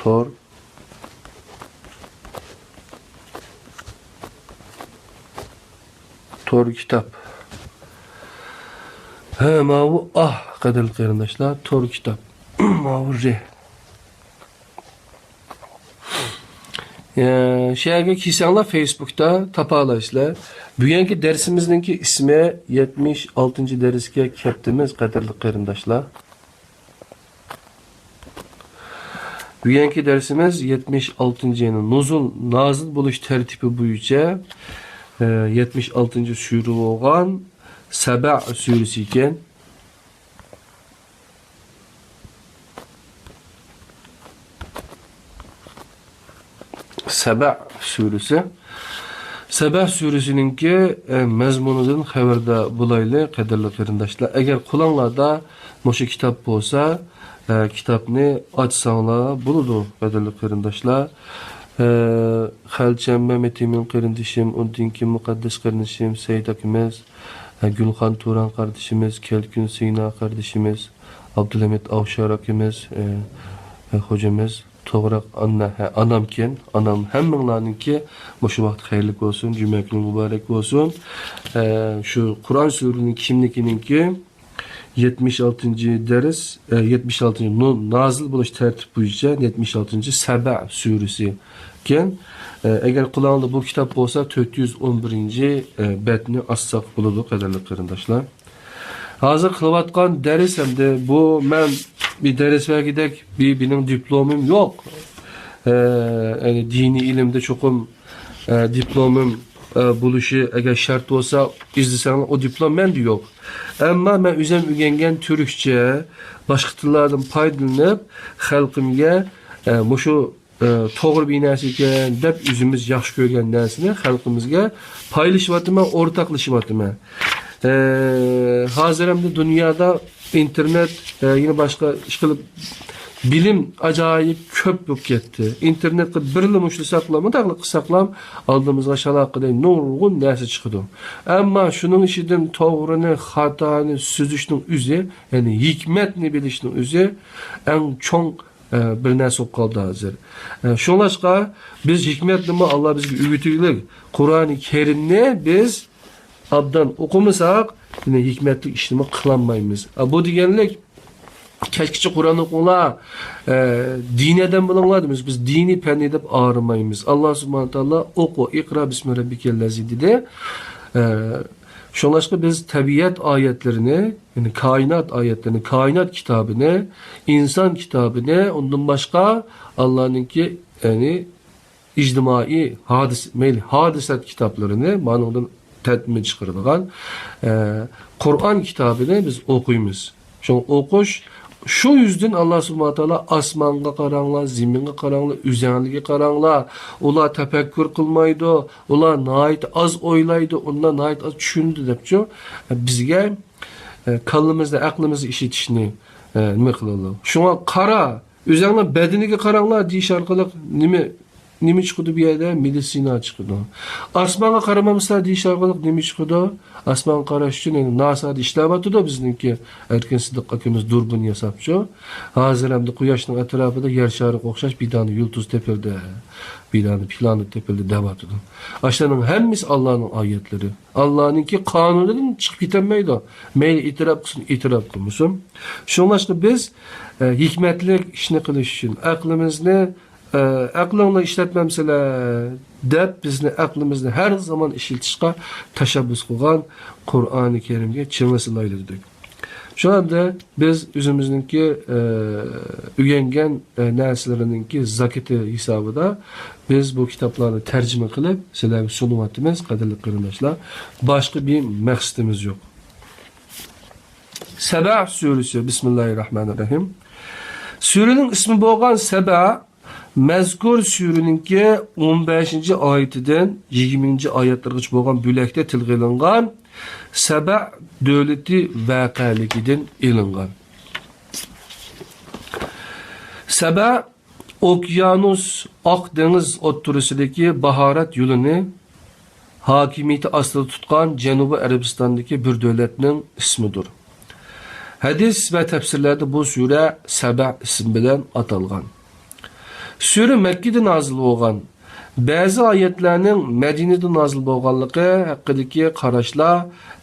تور. تور كىتاب. ھە، ماۋۇ ئاھ، قەدىرلىك قېرىنداشلار، تور كىتاب. ماۋۇ رې. يا، شۇ يەرگە كىرسەڭلار فېيسبۇكتا تاپالايسىلەر. بۈگۈنكى دەرسىمىزنىڭكى ئىسمى يەتمىش ئالتىنچى دەرسكە كەپتىمىز، قەدىرلىك قېرىنداشلار. بۈگۈنكى دەرسىمىز يەتمىش ئالتىنچى، يەنى نۇزۇل، نازىل بولۇش تەرتىپى بويىچە، ئە، يەتمىش ئالتىنچى سۈرە بولغان سەبە سۈرىسى ئىكەن. سەبە سۈرىسى. سەبە سۈرىسىنىڭكى، ئە، مەزمۇنىدىن خەۋەردار بولايلى، قەدىرلىك قېرىنداشلار. ئەگەر قولۇڭلاردا مۇشۇ كىتاب بولسا، ئە، كىتابنى ئاچساڭلار بولىدۇ، قەدىرلىك قېرىنداشلار. ئە، خەلچەم مەمەت ئىمىن قېرىندىشىم، ئۇندىن كېيىن مۇقەددەس قېرىندىشىم، سەيىت ئاكىمىز، ئە، گۈلخان تۇران قاردىشىمىز، كەلكۈن سىنا قاردىشىمىز، ئابدۇلھەمىت ئاۋشار ئاكىمىز، ئە، ئە، خوجىمىز، توغراق ئانا، ھە، ئانامكەن، ئانام ھەممىڭلارنىڭكى مۇشۇ ۋاقىت خەيرلىك بولسۇن، جۈمە كۈنى مۇبارەك بولسۇن. ئە، شۇ قۇرئان سۈرىنىڭ كىملىكىنىڭكى يەتمىش ئالتىنچى دەرس، ئە، يەتمىش ئالتىنچى نۇ-، نازىل بولۇش تەرتىپى بويىچە يەتمىش ئالتىنچى سەبە سۈرىسى ئىكەن. ئە، ئەگەر قولۇڭلاردا بۇ كىتاب بولسا، تۆت يۈز ئون بىرىنچى، ئە، بەتنى ئاچساق بولىدۇ، قەدىرلىك قېرىنداشلار. ھازىر قىلىۋاتقان دەرس ئەمدى بۇ مەن بىر دەرس بەرگۈدەك بىر، مېنىڭ دىپلومۇم يوق. ئە، يەنى دىنىي ئىلىمدە چوقۇم، ئە، دىپلومۇم، ئە، بولۇشى ئەگەر شەرت بولسا، ئىزدىسەڭلار، ئۇ دىپلوم مەندە يوق. ئەمما مەن ئۆزۈم ئۆگەنگەن تۈركچە، باشقا تىللاردىن پايدىلىنىپ، خەلقىمگە، ئە، مۇشۇ ئە، توغرا بىر نەرسە ئىكەن دەپ، ئۆزىمىز ياخشى كۆرگەن نەرسىنى خەلقىمىزگە پايلىشىۋاتىمەن، ئورتاقلىشىۋاتىمەن. ئە، ھازىر ئەمدى دۇنيادا ئىنتېرنېت، ئە، يەنە باشقا ئىشقىلىپ بىلىم ئاجايىپ كۆپ بولۇپ كەتتى. ئىنتېرنېتقا بىرلا مۇشتلا ساقلام، مۇنداقلا قىلساقلام، ئالدىمىزغا شالاققىدەك نۇرغۇن نەرسە چىقىدۇ. ئەمما شۇنىڭ ئىچىدىن توغرىنى، خاتانى سۈزۈشنىڭ ئۆزى، يەنى ھېكمەتنى بىلىشنىڭ ئۆزى ئەڭ چوڭ ئە، بىر نەرسە بولۇپ قالدى ھازىر. ئە، شۇڭلاشقا بىز ھېكمەتنىمۇ ئاللا بىزگە ئۆگىتىگلىك قۇرئانى كەرىمنى بىز ئابدان ئوقۇمىساق، يەنە ھېكمەتلىك ئىشنىمۇ قىلالمايمىز. ئە، بۇ دېگەنلىك، كەچكىچە قۇرئان ئوقۇڭلار، ئە، دىنىي ئادەم بولۇڭلار دەيمىز. بىز دىنىي پەننى دەپ ئاغرىمايمىز. ئاللا سۇبھانەھۇ ۋە تائالا ئوقۇ، ئىقرا بىسمى رەببىكەللەزى دېدى. ئە، شۇڭلاشقا بىز تەبىئەت ئايەتلىرىنى، يەنى كائىنات ئايەتلىرىنى، كائىنات كىتابىنى، ئىنسان كىتابىنى، ئۇندىن باشقا ئاللانىڭكى، يەنى ئىجتىمائىي ھادىسە، مەيلى ھادىسەت كىتابلىرىنى، مانىڭدىن تەتمە چىقىرىدىغان، ئە، قۇرئان كىتابىنى بىز ئوقۇيمىز. شۇڭا ئوقۇش، شۇ يۈزدىن ئاللا سۇبھانەھۇ ۋە تائالا، «ئاسمانغا قاراڭلار، زېمىنغا قاراڭلار، ئۆزەڭلىككە قاراڭلار، ئۇلار تەپەككۇر قىلمايدۇ، ئۇلار ناھايىتى ئاز ئويلايدۇ، ئۇلار ناھايىتى ئاز چۈشىنىدۇ» دەپچۇ، بىزگە، ئە، كاللىمىزنى، ئەقلىمىزنى ئىشلىتىشنى، ئە، نېمە قىلىدۇ. شۇڭا قارا، ئۆزەڭنىڭ بەدىنىگە قاراڭلار دېيىش ئارقىلىق نېمە، نېمە چىقىدۇ بۇ يەردە؟ مېدىتسىنا چىقىدۇ. ئاسمانغا قارىمامسىلەر دېيىش ئارقىلىق نېمە چىقىدۇ؟ ئاسمانغا قاراش ئۈچۈن، يەنى ناسادا ئىشلەۋاتىدۇ بىزنىڭكى ئەركىن سىدىق ئاكىمىز دۇربۇن ياساپچۇ. ھازىر ئەمدى قۇياشنىڭ ئەتراپىدا يەر شارىغا ئوخشاش بىر دانە يۇلتۇز تېپىلدى، بىر دانە پلانېت تېپىلدى دەۋاتىدۇ. ئاشۇلارنىڭ ھەممىسى ئاللانىڭ ئايەتلىرى. ئاللانىڭكى قانۇنىدىن چىقىپ كېتەلمەيدۇ. مەيلى ئېتىراپ قىلسۇن، ئېتىراپ قىلمىسۇن. شۇڭلاشقا بىز، ئە، ھېكمەتلىك ئىشنى قىلىش ئۈچۈن ئەقلىمىزنى، ئە، «ئەقلىڭلار ئىشلەتمەمسىلەر» دەپ، بىزنى، ئەقلىمىزنى ھەر زامان ئىشلىتىشقا تەشەببۇس قىلغان قۇرئانى كەرىمگە چىڭ سىلايلى دېدۇق. شۇ ھالدا بىز ئۆزىمىزنىڭكى، ئە، ئۆگەنگەن، ئە، نەرسىلىرىنىڭكى زاكىتى ھېسابىدا بىز بۇ كىتابلارنى تەرجىمە قىلىپ سىلەرگە سۇنۇۋاتىمىز، قەدىرلىك قېرىنداشلار. باشقا بىر مەقسىتىمىز يوق. سەبە سۈرىسى، بىسمىللاھىررەھمانىررەھىم. سۈرىنىڭ ئىسمى بولغان سەبە مەزكۇر سۈرىنىڭكى ئون بەشىنچى ئايىتىدىن يىگىرمىنچى ئايەتلەرگىچە بولغان بۆلەكتە تىلغا ئېلىنغان سەبە دۆلىتى ۋەقەلىكىدىن ئېلىنغان. سەبە ئوكيانۇس، ئاق دېڭىز ئوتتۇرىسىدىكى باھارات يولىنى ھاكىمىيىتى ئاستىدا تۇتقان جەنۇبىي ئەرەبىستاندىكى بىر دۆلەتنىڭ ئىسمىدۇر. ھەدىس ۋە تەپسىرلەردە بۇ سۈرە سەبە ئىسمى بىلەن ئاتالغان. سۈرە مەككىدە نازىل بولغان. بەزى ئايەتلەرنىڭ مەدىنىدە نازىل بولغانلىقى ھەققىدىكى قاراشلار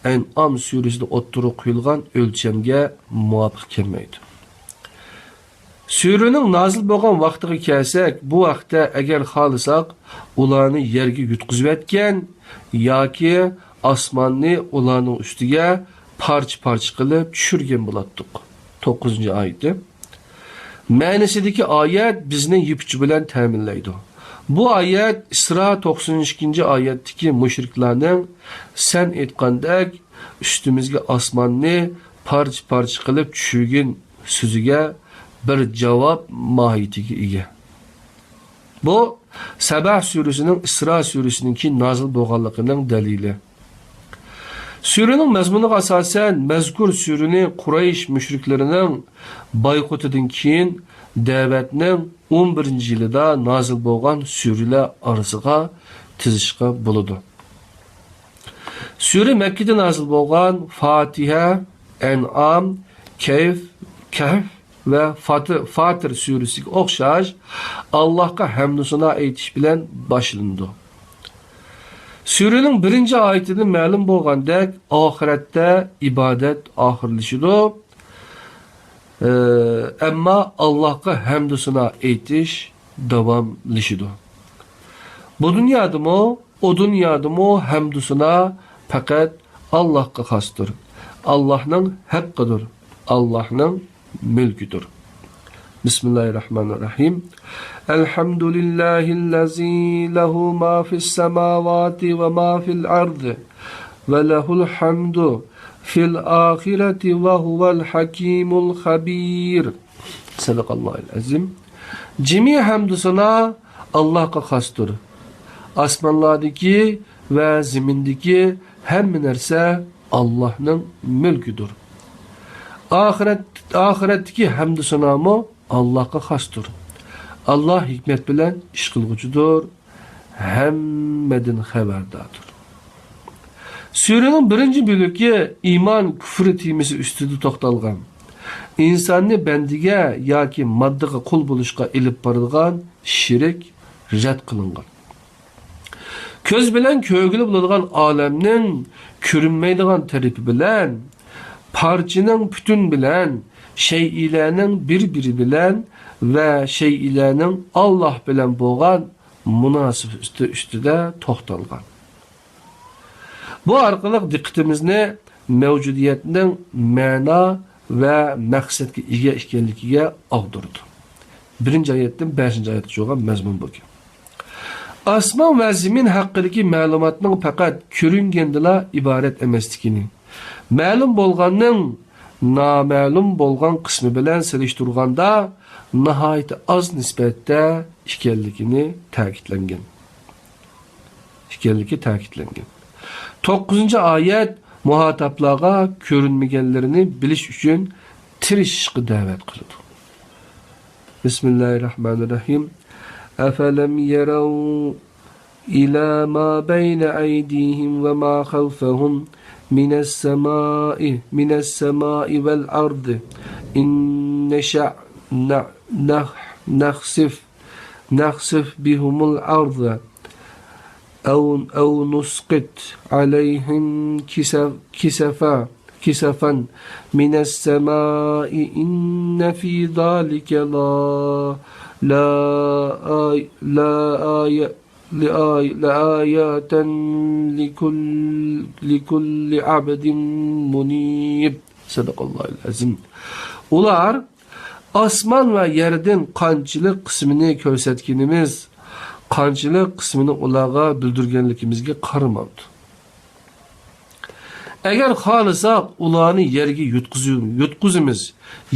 ئەنئام سۈرىسىدە ئوتتۇرىغا قويۇلغان ئۆلچەمگە مۇۋاپىق كەلمەيدۇ. سۈرىنىڭ نازىل بولغان ۋاقتىغا كەلسەك، بۇ ھەقتە ئەگەر خالىساق، ئۇلارنى يەرگە يۇتقۇزۇۋەتكەن ياكى ئاسماننى ئۇلارنىڭ ئۈستىگە پارچە-پارچە قىلىپ چۈشۈرگەن بولاتتۇق. توققۇزىنچى ئايىتى. مەنىسىدىكى ئايەت بىزنى يىپ ئۇچى بىلەن تەمىنلەيدۇ. بۇ ئايەت ئىسرا توقسان ئىككىنچى ئايەتتىكى مۇشرىكلارنىڭ، سەن ئېيتقاندەك، ئۈستىمىزگە ئاسماننى پارچە-پارچە قىلىپ چۈشۈرگىن سۆزىگە بىر جاۋاب ماھىيىتىگە ئىگە. بۇ سەبەھ سۈرىسىنىڭ ئىسرا سۈرىسىنىڭ كېيىن نازىل بولغانلىقىنىڭ دەلىلى. سۈرىنىڭ مەزمۇنىغا ئاساسەن، مەزكۇر سۈرىنى قۇرەيش مۇشرىكلىرىنىڭ بايقۇتىدىن كېيىن دەۋەتنىڭ ئون بىرىنچى يىلىدا نازىل بولغان سۈرىلەر ئارىسىغا تىزىشقا بولىدۇ. سۈرە مەككىدە نازىل بولغان فاتىھە، ئەنئام، كەيف، كەھف ۋە فاتىر، فاتىر سۈرىسىگە ئوخشاش، ئاللاھقا ھەمدۇسانا ئېيتىش بىلەن باشلىنىدۇ. سۈرىنىڭ بىرىنچى ئايىتىدىن مەلۇم بولغاندەك، ئاخىرەتتە ئىبادەت ئاخىرلىشىدۇ، ئەمما ئاللاھقا ھەمدۇسانا ئېيتىش داۋاملىشىدۇ. بۇ دۇنيادىمۇ، ئۇ دۇنيادىمۇ ھەمدۇسانا پەقەت ئاللاھقا خاستۇر. ئاللاھنىڭ ھەققىدۇر. ئاللاھنىڭ مۈلكىدۇر. بىسمىللاھىررەھمانىررەھىم. الحمد لله الذي له ما في السماوات وما في الأرض وله الحمد في الآخرة وهو الحكيم الخبير. صدق الله العظيم. جىمى ھەمدۇسانا ئاللاھقا خاستۇر. ئاسمانلاردىكى ۋە زېمىندىكى ھەممە نەرسە ئاللاھنىڭ مۈلكىدۇر. ئاخىرەت، ئاخىرەتتىكى ھەمدۇسانامۇ ئاللاھقا خاستۇر. ئاللاھ ھېكمەت بىلەن ئىش قىلغۇچىدۇر، ھەممىدىن خەۋەرداردۇر. سۈرىنىڭ بىرىنچى بۆلىكى ئىمان، كۇفر تېمىسى ئۈستىدە توختالغان. ئىنساننى بەندىگە ياكى ماددىغا قۇل بولۇشقا ئېلىپ بارىدىغان شىرك رەت قىلىنغان. كۆز بىلەن كۆرگىلى بولىدىغان ئالەمنىڭ كۆرۈنمەيدىغان تەرىپى بىلەن، پارچىنىڭ پۈتۈن بىلەن، شەيئىلەرنىڭ بىر-بىرى بىلەن ۋە شەيئىلەرنىڭ ئاللاھ بىلەن بولغان مۇناسىۋىتى ئۈستىدە توختالغان. بۇ ئارقىلىق دىققىتىمىزنى مەۋجۇدىيەتنىڭ مەنا ۋە مەقسەتكە ئىگە ئىكەنلىكىگە ئاغدۇرىدۇ. بىرىنچى ئايەتتىن بەشىنچى ئايەتكىچە بولغان مەزمۇن بۇ. ئاسمان ۋە زېمىن ھەققىدىكى مەلۇماتنىڭ پەقەت كۆرۈنگەندىلا ئىبارەت ئەمەسلىكىنى، مەلۇم بولغاننىڭ نامەلۇم بولغان قىسمى بىلەن سېلىشتۇرغاندا ناھايىتى ئاز نىسبەتتە ئىكەنلىكىنى تەكىتلەنگەن. ئىكەنلىكى تەكىتلەنگەن. توققۇزىنچى ئايەت مۇھاتابلارغا كۆرۈنمىگەنلىرىنى بىلىش ئۈچۈن تىرىشىشقا دەۋەت قىلىدۇ. بىسمىللاھىررەھمانىررەھىم. أفلم يروا إلى ما بين أيديهم وما خلفهم من السماء، من السماء والأرض إن نشأ نخسف نخسف بهم الأرض أو، أو نسقط عليهم كسف، كسفا، كسفا من السماء إن في ذلك لا، لا آي، لا آي، لآي، لآية لكل، لكل عبد منيب. صدق الله العظيم. ئۇلار ئاسمان ۋە يەردىن قانچىلىك قىسمىنى كۆرسەتكىنىمىز، قانچىلىك قىسمىنى ئۇلارغا بىلدۈرگەنلىكىمىزگە قارىماپتۇ. ئەگەر خالىساق، ئۇلارنى يەرگە يۇتقۇزۇ-، يۇتقۇزىمىز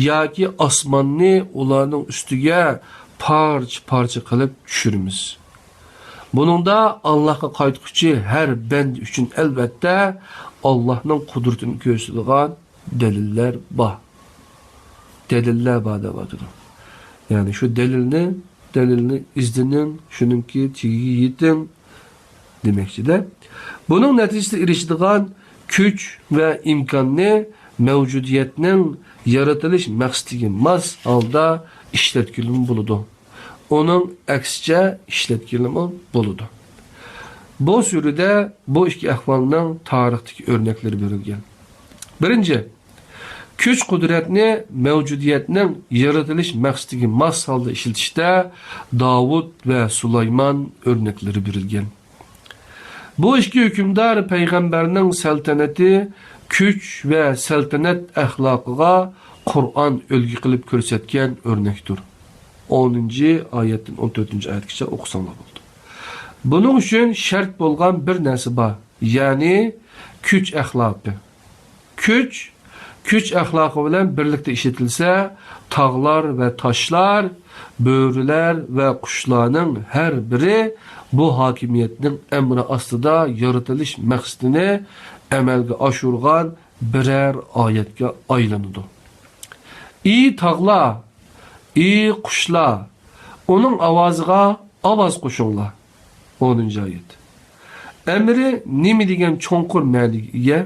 ياكى ئاسماننى ئۇلارنىڭ ئۈستىگە پارچە-پارچە قىلىپ چۈشۈرىمىز. بۇنىڭدا ئاللاھقا قايتقۇچى ھەر بەندە ئۈچۈن ئەلۋەتتە ئاللاھنىڭ قۇدرىتىنى كۆرسىتىدىغان دەلىللەر بار. دەلىللەر بار دەۋاتىدۇ. يەنى شۇ دەلىلنى، دەلىلنى ئىزدىنىڭ، شۇنىڭكى تېگىگە يېتىڭ دېمەكچىدە. بۇنىڭ نەتىجىسىدە ئېرىشىدىغان كۈچ ۋە ئىمكاننى مەۋجۇدىيەتنىڭ يارىتىلىش مەقسىتىگە ماس ھالدا ئىشلەتكىلىمۇ بولىدۇ. ئۇنىڭ ئەكسىچە ئىشلەتكىلىمۇ بولىدۇ. بۇ سۈرىدە بۇ ئىككى ئەھۋالنىڭ تارىختىكى ئۆرنەكلىرى بېرىلگەن. بىرىنچى، كۈچ-قۇدرەتنى مەۋجۇدىيەتنىڭ يارىتىلىش مەقسىتىگە ماس ھالدا ئىشلىتىشتە داۋۇت ۋە سۇلايمان ئۆرنەكلىرى بېرىلگەن. بۇ ئىككى ھۆكۈمدار پەيغەمبەرنىڭ سەلتەنىتى، كۈچ ۋە سەلتەنەت ئەخلاقىغا قۇرئان ئۈلگە قىلىپ كۆرسەتكەن ئۆرنەكتۇر. ئونىنچى ئايەتتىن ئون تۆتىنچى ئايەتكىچە ئوقۇساڭلار بولىدۇ. بۇنىڭ ئۈچۈن شەرت بولغان بىر نەرسە بار، يەنى كۈچ ئەخلاقى. كۈچ، كۈچ ئەخلاقى بىلەن بىرلىكتە ئىشلىتىلسە، تاغلار ۋە تاشلار، بۆرىلەر ۋە قۇشلارنىڭ ھەر بىرى بۇ ھاكىمىيەتنىڭ ئەمرى ئاستىدا يارىتىلىش مەقسىتىنى ئەمەلگە ئاشۇرغان بىرەر ئايەتكە ئايلىنىدۇ. ئى تاغلار، ئى قۇشلار، ئۇنىڭ ئاۋازىغا ئاۋاز قوشۇڭلار. ئونىنچى ئايەت. ئەمرى نېمە دېگەن چوڭقۇر مەنىگە ئىگە؟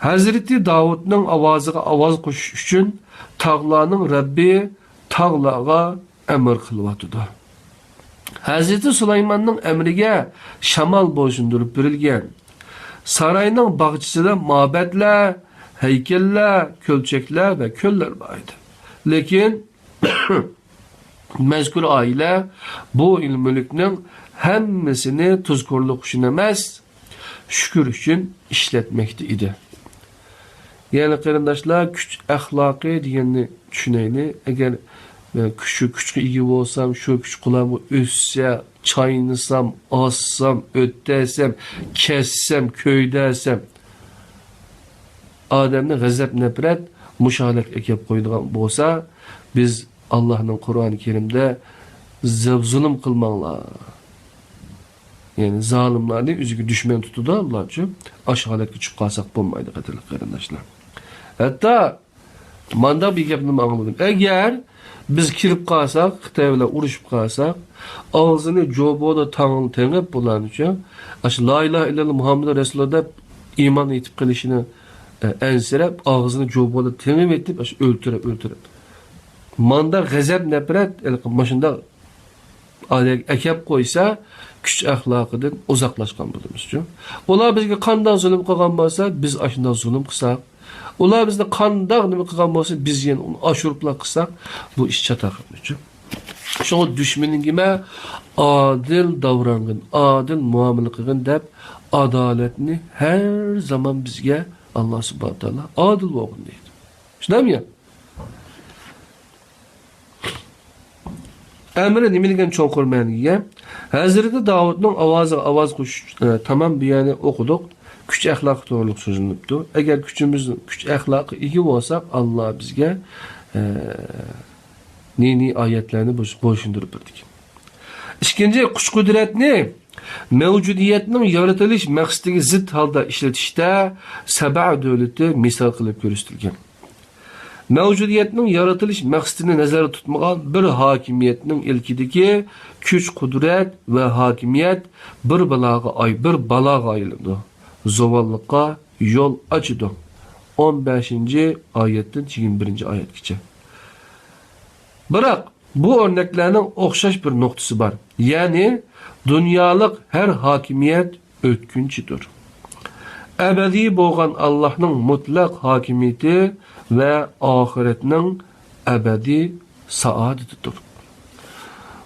ھەزرىتى داۋۇتنىڭ ئاۋازىغا ئاۋاز قوشۇش ئۈچۈن تاغلارنىڭ رەببى تاغلارغا ئەمر قىلىۋاتىدۇ. ھەزرىتى سۇلايماننىڭ ئەمرىگە شامال بويسۇندۇرۇپ بېرىلگەن. ساراينىڭ باغچىسىدا مابەتلەر، ھەيكەللەر، كۆلچەكلەر ۋە كۆللەر بار ئىدى. لېكىن مەزكۇر ئائىلە بۇ ئىل-مۈلۈكنىڭ ھەممىسىنى تۇزكورلۇق ئۈچۈن ئەمەس، شۈكۈر ئۈچۈن ئىشلەتمەكتە ئىدى. يەنى قېرىنداشلار، كۈچ ئەخلاقى دېگەننى چۈشىنەيلى. ئەگەر، ئە، كۈچ، شۇ كۈچكە ئىگە بولسام، شۇ كۈچ قۇلامغا ئۆتسە، چاينىسام، ئاسسام، ئۆتەسەم، كەسسەم، كۆيدۈرسەم، ئادەمنى غەزەپ، نەپرەت، مۇشۇ ھالەتكە ئەكەپ قويىدىغان بولسا، بىز ئاللاھنىڭ قۇرئانى كەرىمدە زە-، زۇلۇم قىلماڭلار. يەنى زالىملارنى ئۆزىگە دۈشمەن تۇتىدۇ ئاللاچۇ. ئاشۇ ھالەتكە چۈشۈپ قالساق بولمايدۇ، قەدىرلىك قېرىنداشلار. ھەتتا مانداق بىر گەپنىمۇ ئاڭلىدىم. ئەگەر بىز كىرىپ قالساق، خىتاي بىلەن ئۇرۇشۇپ قالساق، ئاغزىنى جوبودا تاڭ-، تېڭىپ بۇلارنىچۇ، ئاشۇ لا ئىلاھە ئىللاللا مۇھەممەدۇر رەسۇلۇللا دەپ ئىمان ئېيتىپ قېلىشىنى، ئە، ئەنسىرەپ، ئاغزىنى جوبودا تېڭىۋېتىپ، ئاشۇ ئۆلتۈرۈپ، ئۆلتۈرۈپ. مانداق غەزەپ، نەپرەت، ھېلىقى ماشۇنداق ئادەمگە ئەكەپ قويسا، كۈچ ئەخلاقىدىن ئۇزاقلاشقان بولىمىزچۇ. ئۇلار بىزگە قانداق زۇلۇم قىلغان بولسا، بىز ئاشۇنداق زۇلۇم قىلساق، ئۇلار بىزنى قانداق نېمە قىلغان بولسا، بىز يەنە ئۇنى ئاشۇرۇپلا قىلساق، بۇ ئىش چاتاق ئەمەسچۇ. شۇڭا دۈشمىنىڭگىمۇ ئادىل داۋراڭغىن، ئادىل مۇئامىلە قىلغىن دەپ، ئادالەتنى ھەر زامان بىزگە ئاللا سۇبھانەھۇ ۋە تائالا ئادىل بولغىن دەيدۇ. شۇنداقمۇ يا؟ ئەمرى نېمە دېگەن چوڭقۇر مەنىگە ئىگە؟ ھەزرىتى داۋۇتنىڭ ئاۋازىغا ئاۋاز قوشۇش، ئە، تامام بۇ يەرنى ئوقۇدۇق. كۈچ ئەخلاقى توغرۇلۇق سۆزلىنىپتۇ. ئەگەر كۈچىمىز، كۈچ ئەخلاققا ئىگە بولساق، ئاللا بىزگە، ئە، نى-نى ئايەتلەرنى بوش-، بويسۇندۇرۇپ بېرىدىكەن. ئىككىنچى، كۈچ-قۇدرەتنى مەۋجۇدىيەتنىڭ يارىتىلىش مەقسىتىگە زىت ھالدا ئىشلىتىشتە سەبە دۆلىتى مىسال قىلىپ كۆرسىتىلگەن. مەۋجۇدىيەتنىڭ يارىتىلىش مەقسىتىنى نەزەردە تۇتمىغان بىر ھاكىمىيەتنىڭ ئىلكىدىكى كۈچ-قۇدرەت ۋە ھاكىمىيەت بىر بالاغا ئاي-، بىر بالاغا ئايلىنىدۇ. زاۋاللىققا يول ئاچىدۇ. ئون بەشىنچى ئايەتتىن يىگىرمە بىرىنچى ئايەتكىچە. بىراق، بۇ ئۆرنەكلەرنىڭ ئوخشاش بىر نۇقتىسى بار. يەنى، دۇنيالىق ھەر ھاكىمىيەت ئۆتكۈنچىدۇر. ئەبەدىي بولغان ئاللاھنىڭ مۇتلەق ھاكىمىيىتى ۋە ئاخىرەتنىڭ ئەبەدىي سائادىتىدۇر.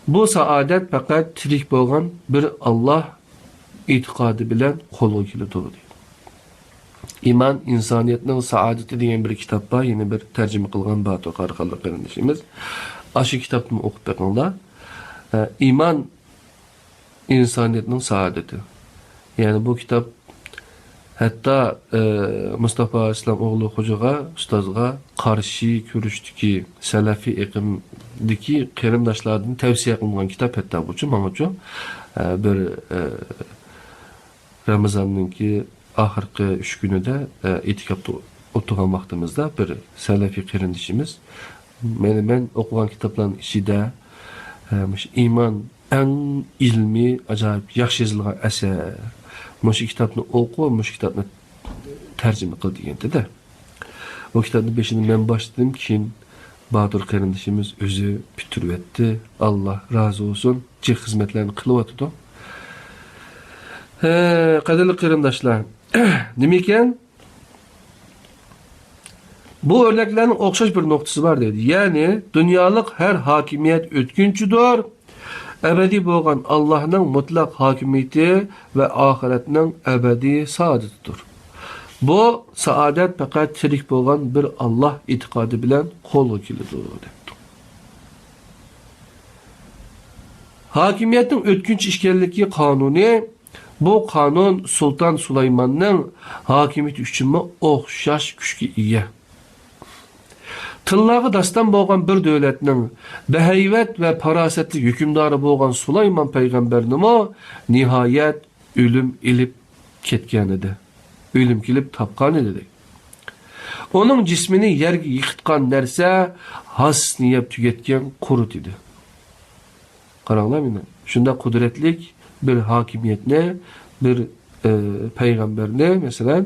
بۇ سائادەت پەقەت تىرىك بولغان بىر ئاللاھ ئېتىقادى بىلەن قولغا كېلىدۇ، دەيدۇ. ئىمان ئىنسانىيەتنىڭ سائادىتى دېگەن بىر كىتاب بار، يەنە بىر تەرجىمە قىلغان باتۇر قاراخانلىق قېرىندىشىمىز. ئاشۇ كىتابنى ئوقۇپ بېقىڭلار. ئە، ئىمان ئىنسانىيەتنىڭ سائادىتى. يەنى بۇ كىتاب ھەتتا، ئە، مۇستافا ئىسلام ئوغلى خوجىغا، ئۇستازغا قارشى كۆرۈشتىكى سەلەفىي ئېقىمدىكى قېرىنداشلاردىن تەۋسىيە قىلىنغان كىتاب ھەتتا بۇچۇ، ماڭىچۇ، ئە، بىر، ئە، رامىزاننىڭكى ئاخىرقى ئۈچ كۈنىدە، ئە، ئېتىكاپتا ئولتۇرغان ۋاقتىمىزدا بىر سەلەفىي قېرىندىشىمىز، مانا مەن ئوقۇغان كىتابلارنىڭ ئىچىدە، ئە، مۇشۇ ئىمان ئەڭ ئىلمىي، ئاجايىپ ياخشى يېزىلغان ئەسەر. مۇشۇ كىتابنى ئوقۇ، مۇشۇ كىتابنى تەرجىمە قىل دېگەنتى-دە. بۇ كىتابنىڭ بېشىنى مەن باشلىدىم، كېيىن باتۇر قېرىندىشىمىز ئۆزى پۈتتۈرۈۋەتتى. ئاللا رازى بولسۇن. جىق خىزمەتلەرنى قىلىۋاتىدۇ. ھە، قەدىرلىك قېرىنداشلار. نېمىكەن؟ بۇ ئۆرنەكلەرنىڭ ئوخشاش بىر نۇقتىسى بار دەيدۇ. يەنى، دۇنيالىق ھەر ھاكىمىيەت ئۆتكۈنچىدۇر. ئەبەدىي بولغان ئاللاھنىڭ مۇتلەق ھاكىمىيىتى ۋە ئاخىرەتنىڭ ئەبەدىي سائادىتىدۇر. بۇ سائادەت پەقەت تىرىك بولغان بىر ئاللاھ ئېتىقادى بىلەن قولغا كېلىدۇ، دەپتۇ. ھاكىمىيەتنىڭ ئۆتكۈنچى ئىكەنلىكى قانۇنى، بۇ قانۇن سۇلتان سۇلايماننىڭ ھاكىمىيىتى ئۈچۈنمۇ ئوخشاش كۈچكە ئىگە. تىللارغا داستان بولغان بىر دۆلەتنىڭ بەھەيۋەت ۋە پاراسەتلىك ھۆكۈمدارى بولغان سۇلايمان پەيغەمبەرنىمۇ نىھايەت ئۆلۈم ئېلىپ كەتكەنىدى. ئۆلۈم كېلىپ تاپقانىدى. ئۇنىڭ جىسمىنى يەرگە يىقىتقان نەرسە ھاسىسىنى يەپ تۈگەتكەن قۇرت ئىدى. قاراڭلار مېنى. شۇنداق قۇدرەتلىك بىر ھاكىمىيەتنى، بىر، ئى، پەيغەمبەرنى، مەسىلەن،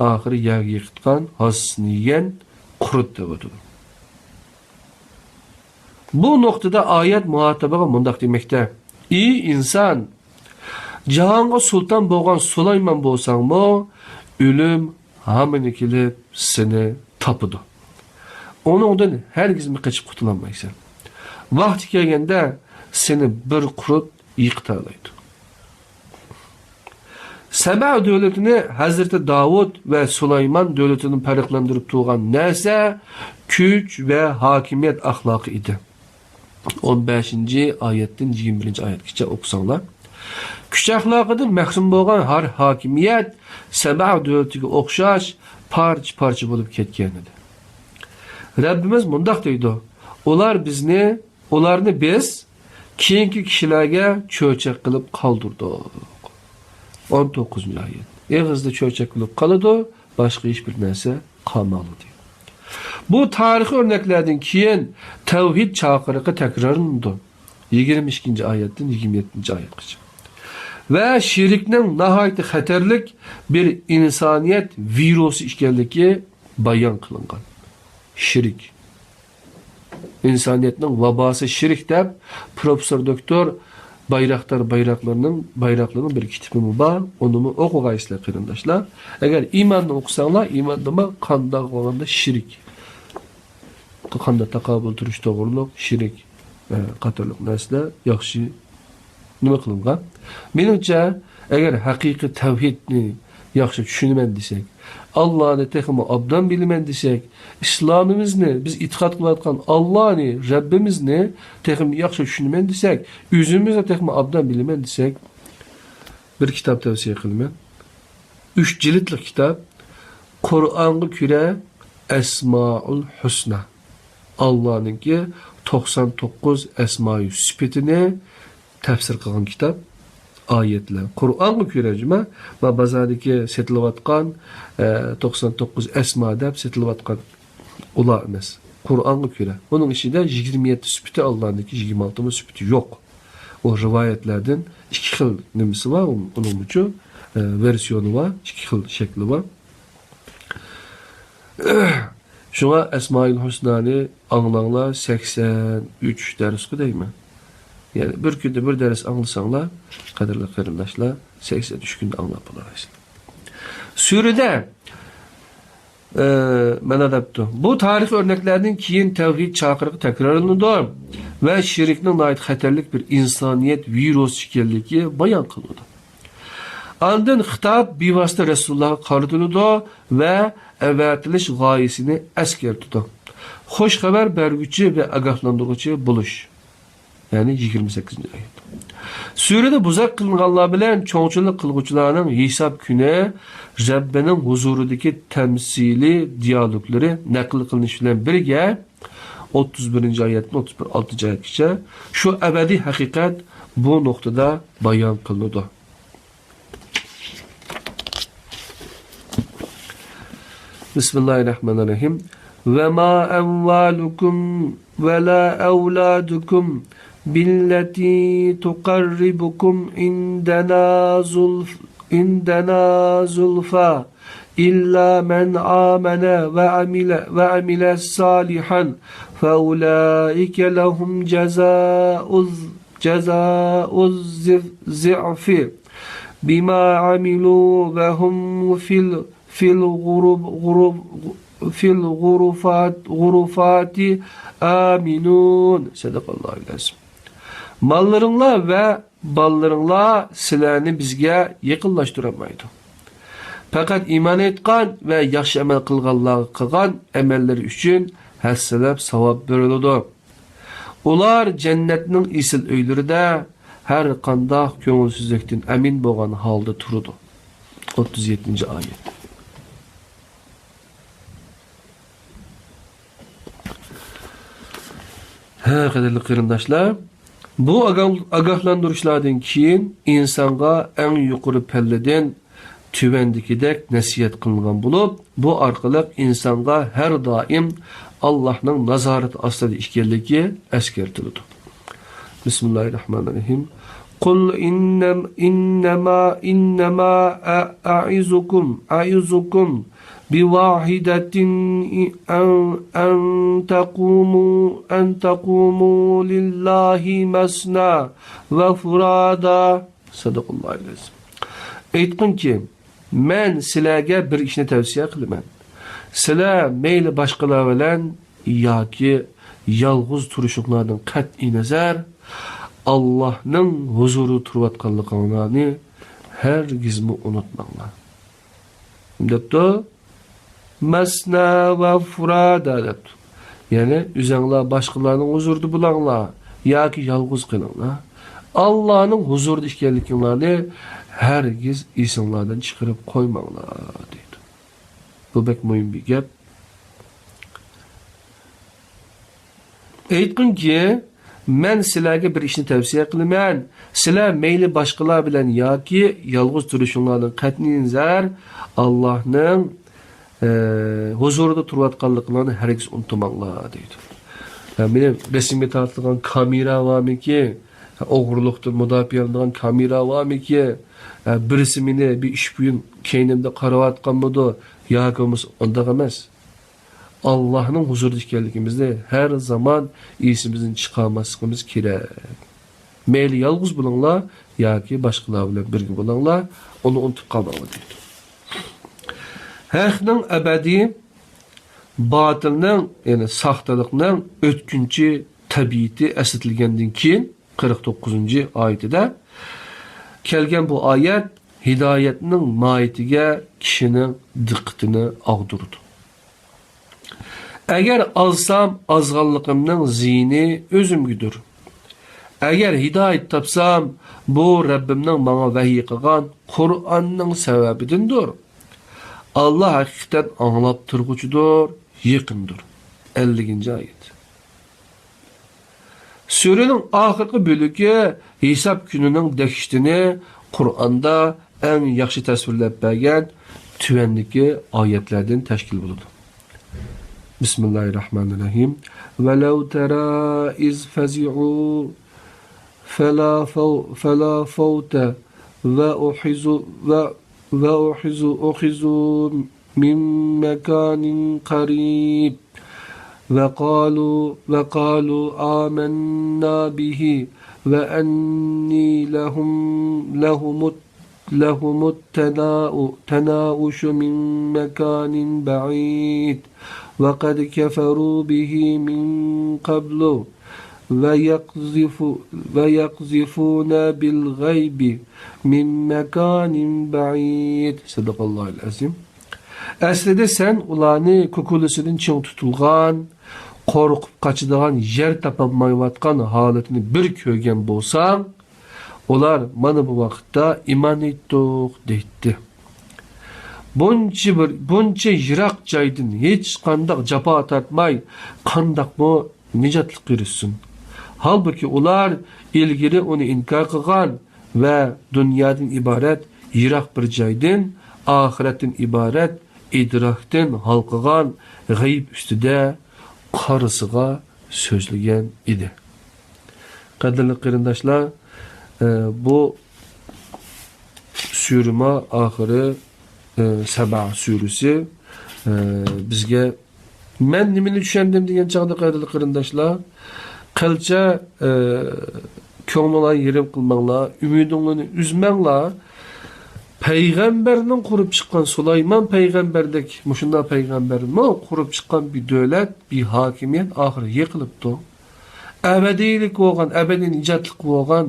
ئاخىرى يەرگە يىقىتقان، ھاسىسىنى يېگەن قۇرت دەۋاتىدۇ. بۇ نۇقتىدا ئايەت مۇھاتىبىغا مۇنداق دېمەكتە: ئى ئىنسان! جاھانغا سۇلتان بولغان سۇلايمان بولساڭمۇ، ئۆلۈم ھامىنى كېلىپ سېنى تاپىدۇ. ئۇنىڭدىن ھەرگىزمۇ قېچىپ قۇتۇلالمايسەن. ۋاقتى كەلگەندە سېنى بىر قۇرت يىقىتالايدۇ. سەبە دۆلىتىنى ھەزرىتى داۋۇت ۋە سۇلايمان دۆلىتىدىن پەرقلەندۈرۈپ تۇرغان نەرسە كۈچ ۋە ھاكىمىيەت ئەخلاقى ئىدى. ئون بەشىنچى ئايەتتىن يىگىرمە بىرىنچى ئايەتكىچە ئوقۇساڭلار. كۈچ ئەخلاقىدىن مەھرۇم بولغان ھەر ھاكىمىيەت سەبە دۆلىتىگە ئوخشاش پارچە-پارچە بولۇپ كەتكەن ئىدى. رەببىمىز مۇنداق دەيدۇ: ئۇلار بىزنى، ئۇلارنى بىز كېيىنكى كىشىلەرگە چۆچەك قىلىپ قالدۇردۇق. ئون توققۇزىنچى ئايەت. ئېغىزدا چۆچەك بولۇپ قالىدۇ، باشقا ھېچبىر نەرسە قالمايدۇ. بۇ تارىخىي ئۆرنەكلەردىن كېيىن تەۋھىد چاقىرىقى تەكرارلىنىدۇ. يىگىرمە ئىككىنچى ئايەتتىن يىگىرمە يەتتىنچى ئايەتكىچە. ۋە شىركنىڭ ناھايىتى خەتەرلىك بىر ئىنسانىيەت ۋىرۇسى ئىكەنلىكى بايان قىلىنغان. شىرك. ئىنسانىيەتنىڭ ۋاباسى شىرك دەپ، پروفېسسور دوكتور بايراقدار بايراقلىرىنىڭ، بايراقلىرىنىڭ بىر كىتابىمۇ بار، ئۇنىمۇ ئوقۇغايسىلەر قېرىنداشلار. ئەگەر ئىماننى ئوقۇساڭلار، ئىماندىمۇ قانداق بولغاندا شىرك، قانداق تاقابىل تۇرۇش توغرۇلۇق شىرك، ئە، قاتارلىق نەرسىلەر ياخشى نېمە قىلىنغان؟ مېنىڭچە، ئەگەر ھەقىقىي تەۋھىدنى ياخشى چۈشىنىمەن دېسەك، ئاللانى تېخىمۇ ئابدان بىلىمەن دېسەك، ئىسلامىمىزنى، بىز ئېتىقاد قىلىۋاتقان ئاللانى، رەببىمىزنى تېخىمۇ ياخشى چۈشىنىمەن دېسەك، ئۆزىمىزنى تېخىمۇ ئابدان بىلىمەن دېسەك، بىر كىتاب تەۋسىيە قىلىمەن. ئۈچ جىلىتلىق كىتاب، قۇرئانغا كۆرە ئەسمائۇل ھۇسنا. ئاللانىڭكى توقسان توققۇز ئەسمائى سۈپىتىنى تەپسىر قىلغان كىتاب، ئايەتلەر. قۇرئانغا كۆرە جۇما، ما بازاردىكى سېتىلىۋاتقان، ئە، توقسان توققۇز ئەسما دەپ سېتىلىۋاتقان ئۇلار ئەمەس. قۇرئانغا كۆرە. ئۇنىڭ ئىچىدە يىگىرمە يەتتە سۈپىتى ئاللانىڭكى، يىگىرمە ئالتىمۇ سۈپىتى يوق. ئۇ رىۋايەتلەردىن ئىككى خىل نېمىسى بار، ئۇنىڭمۇچۇ، ئە، ۋېرسىيونى بار، ئىككى خىل شەكلى بار. شۇڭا ئەسمائىل ھۇسنانى ئاڭلاڭلار، سەكسەن ئۈچ دەرسقۇ دەيمەن. يەنى بىر كۈندە بىر دەرس ئاڭلىساڭلار، قەدىرلىك قېرىنداشلار، سەكسەن ئۈچ كۈندە ئاڭلاپ بولالايسىلەر. سۈرىدە، ئە، مانا دەپتۇ. بۇ تارىخىي ئۆرنەكلەردىن كېيىن تەۋھىد چاقىرىقى تەكرارلىنىدۇ ۋە شىركنىڭ ناھايىتى خەتەرلىك بىر ئىنسانىيەت ۋىرۇسى ئىكەنلىكى بايان قىلىنىدۇ. ئاندىن خىتاب بىۋاسىتە رەسۇلۇللاھقا قارىتىلىدۇ ۋە ئەۋەتىلىش غايىسىنى ئەسكەرتىدۇ. خوش خەۋەر بەرگۈچى ۋە ئاگاھلاندۇرغۇچى بولۇش. يەنى يىگىرمە سەككىزىنچى ئايەت. سۈرىدە بۇزاق قىلىنغانلار بىلەن چوڭچىلىق قىلغۇچىلارنىڭ ھېساب كۈنى رەببىنىڭ ھۇزۇرىدىكى تەمسىلىي دىيالوگلىرى نەقىل قىلىنىش بىلەن بىرگە، ئوتتۇز بىرىنچى ئايەتتىن ئوتتۇز ئالتىنچى ئايەتكىچە شۇ ئەبەدىي ھەقىقەت بۇ نۇقتىدا بايان قىلىنىدۇ. بسم الله الرحمن الرحيم. وما أموالكم ولا أولادكم بالتي تقربكم عندنا زلف-، عندنا زلفى إلا من آمن وعمل، وعمل صالحا فأولئك لهم جزاء الض-، جزاء الضعف بما عملوا وهم في ال-، في الغرف-، غرف-، في الغرفات، غرفات آمنون. صدق الله العظيم. ماللىرىڭلار ۋە بالىلىرىڭلار سىلەرنى بىزگە يېقىنلاشتۇرالمايدۇ. پەقەت ئىمان ئېيتقان ۋە ياخشى ئەمەل قىلغانلارغا قىلغان ئەمەللىرى ئۈچۈن ھەسسىلەپ ساۋاب بېرىلىدۇ. ئۇلار جەننەتنىڭ ئېسىل ئۆيلىرىدە ھەر قانداق كۆڭۈلسىزلىكتىن ئەمىن بولغان ھالدا تۇرىدۇ. ئوتتۇز يەتتىنچى ئايەت. ھە، قەدىرلىك قېرىنداشلار، بۇ ئاگاھ-، ئاگاھلاندۇرۇشلاردىن كېيىن ئىنسانغا ئەڭ يۇقىرى پەللىدىن تۆۋەندىكىدەك نەسىھەت قىلىنغان بولۇپ، بۇ ئارقىلىق ئىنسانغا ھەر دائىم ئاللاھنىڭ نازارىتى ئاستىدا ئىكەنلىكى ئەسكەرتىلىدۇ. بىسمىللاھىر راھمانىر راھىم. قل إنم-، إنما، إنما أ-، أعظكم، أعظكم بواحدة أن، أن تقوموا، أن تقوموا لله مثنى وفرادى. صدق الله العظيم. ئېيتقىنكى، مەن سىلەرگە بىر ئىشنى تەۋسىيە قىلىمەن. سىلەر مەيلى باشقىلار بىلەن ياكى يالغۇز تۇرۇشۇڭلاردىن قەتئىينەزەر، ئاللاھنىڭ ھۇزۇرىدا تۇرۇۋاتقانلىقىڭلارنى ھەرگىزمۇ ئۇنتۇماڭلار. دەپتۇ. مەسنە ۋە فۇرادا دەپتۇ. يەنى ئۆزەڭلار باشقىلارنىڭ ھۇزۇرىدا بولاڭلار ياكى يالغۇز قېلىڭلار. ئاللاھنىڭ ھۇزۇرىدا ئىكەنلىكىڭلارنى ھەرگىز ئېسىڭلاردىن چىقىرىپ قويماڭلار دەيدۇ. بۇ بەك مۇھىم بىر گەپ. ئېيتقىنكى، مەن سىلەرگە بىر ئىشنى تەۋسىيە قىلىمەن. سىلەر مەيلى باشقىلار بىلەن ياكى يالغۇز تۇرۇشۇڭلاردىن قەتئىينەزەر، ئاللاھنىڭ، ئە، ھۇزۇرىدا تۇرۇۋاتقانلىقىڭلارنى ھەرگىز ئۇنتۇماڭلار دەيدۇ. ھە، مېنىڭ رەسىمگە تارتىلغان كامېرا بارمىكى؟ ھە، ئوغرىلىقتىن مۇداپىئەلىنىدىغان كامېرا بارمىكى؟ ھە، بىرسى مېنى بىر ئۈچ بۇيۇم كەينىمدە قاراۋاتقانمىدۇ؟ ياكى بولمىسا ئۇنداق ئەمەس. ئاللاھنىڭ ھۇزۇرىدا ئىكەنلىكىمىزنى ھەر زامان ئېسىمىزدىن چىقارماسلىقىمىز كېرەك. مەيلى يالغۇز بولۇڭلار ياكى باشقىلار بىلەن بىرگە بولۇڭلار، ئۇنى ئۇنتۇپ قالماڭلار دەيدۇ. ھەقنىڭ ئەبەدىي، باتىلنىڭ، يەنى ساختىلىقنىڭ ئۆتكۈنچى تەبىئىتى ئەسلىتىلگەندىن كېيىن، قىرىق توققۇزىنچى ئايىتىدە كەلگەن بۇ ئايەت ھىدايەتنىڭ ماھىيىتىگە كىشىنىڭ دىققىتىنى ئاغدۇرىدۇ. ئەگەر ئازسام، ئازغانلىقىمنىڭ زىيىنى ئۆزۈمگىدۇر. ئەگەر ھىدايەت تاپسام، بۇ رەببىمنىڭ ماڭا ۋەھىي قىلغان قۇرئاننىڭ سەۋەبىدىندۇر. ئاللا ھەقىقەتەن ئاڭلاپ تۇرغۇچىدۇر، يېقىندۇر. ئەللىكىنچى ئايەت. سۈرىنىڭ ئاخىرقى بۆلىكى ھېساب كۈنىنىڭ دەھشىتىنى قۇرئاندا ئەڭ ياخشى تەسۋىرلەپ بەرگەن تۆۋەندىكى ئايەتلەردىن تەشكىل بولىدۇ. بىسمىللاھىررەھمانىررەھىم. ولو ترى إذ فزعوا فلا فو-، فلا فوت وأخذوا، و-، وأخذوا، أخذوا من مكان قريب. وقالوا، وقالوا آمنا به وأنى لهم، لهم الت-، لهم التناؤ-، تناؤش من مكان بعيد. وقد كفروا به من قبل ويقذف-، ويقذفون بالغيب من مكان بعيد. صدق الله العظيم. ئەسلىدە سەن ئۇلارنى كوكۇلىسىدىن چىڭ تۇتۇلغان، قورقۇپ قاچىدىغان يەر تاپالمايۋاتقان ھالىتىنى بىر كۆرگەن بولساڭ، ئۇلار مانا بۇ ۋاقىتتا ئىمان ئېيتتۇق دەيتتى. بۇنچە بىر، بۇنچە يىراق جايدىن ھېچقانداق جاپا تارتماي قانداقمۇ نىجاتلىققا ئېرىشسۇن؟ ھالبۇكى، ئۇلار ئىلگىرى ئۇنى ئىنكار قىلغان ۋە دۇنيادىن ئىبارەت يىراق بىر جايدىن، ئاخىرەتتىن ئىبارەت ئىدراكتىن ھالقىغان غەيىب ئۈستىدە قارىسىغا سۆزلىگەن ئىدى. قەدىرلىك قېرىنداشلار، ئە، بۇ سۈرىمۇ ئاخىرى، ئە، سەبا سۈرىسى، ئە، بىزگە مەن نېمىنى چۈشەندىم دېگەن چاغدا، قەدىرلىك قېرىنداشلار، قىلچە، ئە، كۆڭلىڭلارنى يېرىم قىلماڭلار، ئۈمىدىڭلارنى ئۈزمەڭلار. پەيغەمبەرنىڭ قۇرۇپ چىققان، سۇلايمان پەيغەمبەردەك مۇشۇنداق پەيغەمبەرمۇ قۇرۇپ چىققان بىر دۆلەت، بىر ھاكىمىيەت ئاخىرى يىقىلىپتۇ. ئەبەدىيلىك بولغان، ئەبەدىي نىجاتلىق بولغان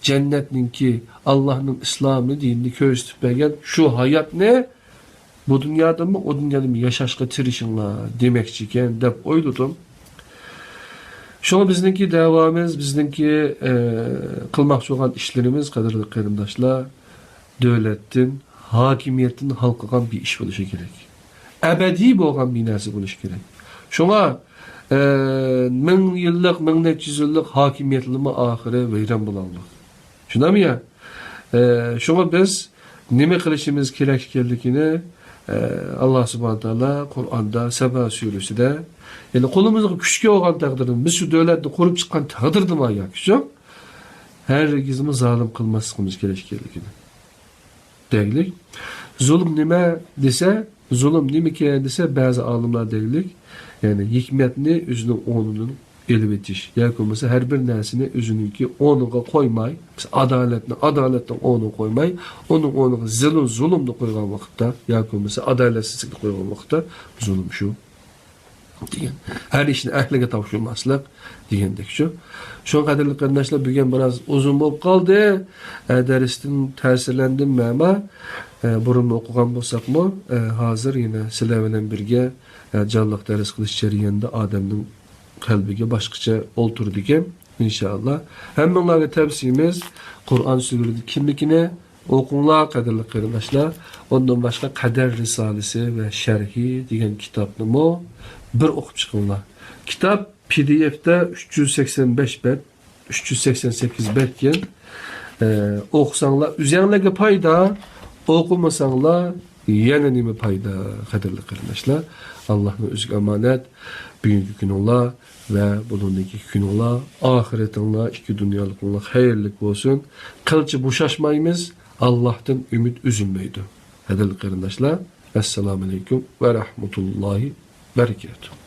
جەننەتنىڭكى، ئاللاھنىڭ ئىسلامى دىنىنى كۆرسىتىپ بەرگەن شۇ ھاياتنى بۇ دۇنيادىمۇ، ئۇ دۇنيادىمۇ ياشاشقا تىرىشىڭلار دېمەكچىكەن دەپ ئويلىدىم. شۇڭا بىزنىڭكى دەۋامىز، بىزنىڭكى، ئە، قىلماقچى بولغان ئىشلىرىمىز، قەدىرلىك قېرىنداشلار، دۆلەتتىن، ھاكىمىيەتتىن ھالقىغان بىر ئىش بولۇشى كېرەك. ئەبەدىي بولغان بىر نەرسە بولۇشى كېرەك. شۇڭا، ئە، مىڭ يىللىق، مىڭ نەچچە يۈز يىللىق ھاكىمىيەتلىرىمۇ ئاخىرى ۋەيران بولالىق. شۇنداقمۇ يا؟ ئە، شۇڭا بىز نېمە قىلىشىمىز كېرەك ئىكەنلىكىنى، ئە، ئاللا سۇبھانە تائالا قۇرئاندا، سەبا سۈرىسىدە، يەنى قولىمىزغا كۈچ كەلگەن تەقدىردە، بىز شۇ دۆلەتنى قۇرۇپ چىققان تەقدىردىمۇ ياكى شۇ، ھەرگىزمۇ زالىم قىلماسلىقىمىز كېرەك ئىكەنلىكىنى دەگلىك. زۇلۇم نېمە دېسە، زۇلۇم نېمىكەن دېسە، بەزى ئالىملار دەگلىك، يەنى ھېكمەتنى ئۆزىنىڭ ئورنىدىن ئېلىۋېتىش ياكى بولمىسا ھەر بىر نەرسىنى ئۆزىنىڭكى ئورنىغا قويماي، مىسال، ئادالەتنى ئادالەتنىڭ ئورنىغا قويماي، ئۇنىڭ ئورنىغا زۇلۇم، زۇلۇمنى قويغان ۋاقىتتا ياكى بولمىسا ئادالەتسىزلىكنى قويغان ۋاقىتتا زۇلۇم شۇ دېگەن. ھەر ئىشنى ئەھلىگە تاپشۇرماسلىق دېگەندەكچۇ. شۇڭا قەدىرلىك قېرىنداشلار، بۈگۈن بىراز ئۇزۇن بولۇپ قالدى. ئە، دەرستىن تەسىرلەندىم مەما. ئە، بۇرۇن ئوقۇغان بولساقمۇ، ئە، ھازىر يەنە سىلەر بىلەن بىرگە، ئە، جانلىق دەرس قىلىش جەريانىدا ئادەمنىڭ قەلبىگە باشقىچە ئولتۇرىدىكەن، ئىنشائاللا. ھەممىڭلارغا تەۋسىيىمىز، قۇرئان سۈرىلىرى كىملىكىنى ئوقۇڭلار، قەدىرلىك قېرىنداشلار. ئۇندىن باشقا قەدەر رىسالىسى ۋە شەرھى دېگەن كىتابنىمۇ بىر ئوقۇپ چىقىڭلار. كىتاب پى دى ئېفتا ئۈچ يۈز سەكسەن بەش بەت، ئۈچ يۈز سەكسەن سەككىز بەتكەن. ئە، ئوقۇساڭلار ئۆزەڭلەرگە پايدا، ئوقۇمىساڭلار يەنە نېمە پايدا، قەدىرلىك قېرىنداشلار؟ ئاللانىڭ ئۆزىگە ئامانەت. بۈگۈنكى كۈنۈڭلار ۋە بۇنىڭدىن كېيىنكى كۈنۈڭلار، ئاخىرىتىڭلار، ئىككى دۇنيالىقىڭلار خەيرلىك بولسۇن. قىلچە بوشاشمايمىز. ئاللاھتىن ئۈمىد ئۈزۈلمەيدۇ. قەدىرلىك قېرىنداشلار، ئەسسالامۇئەلەيكۇم ۋە رەھمەتۇللاھى ۋە بەرىكاتۇھ.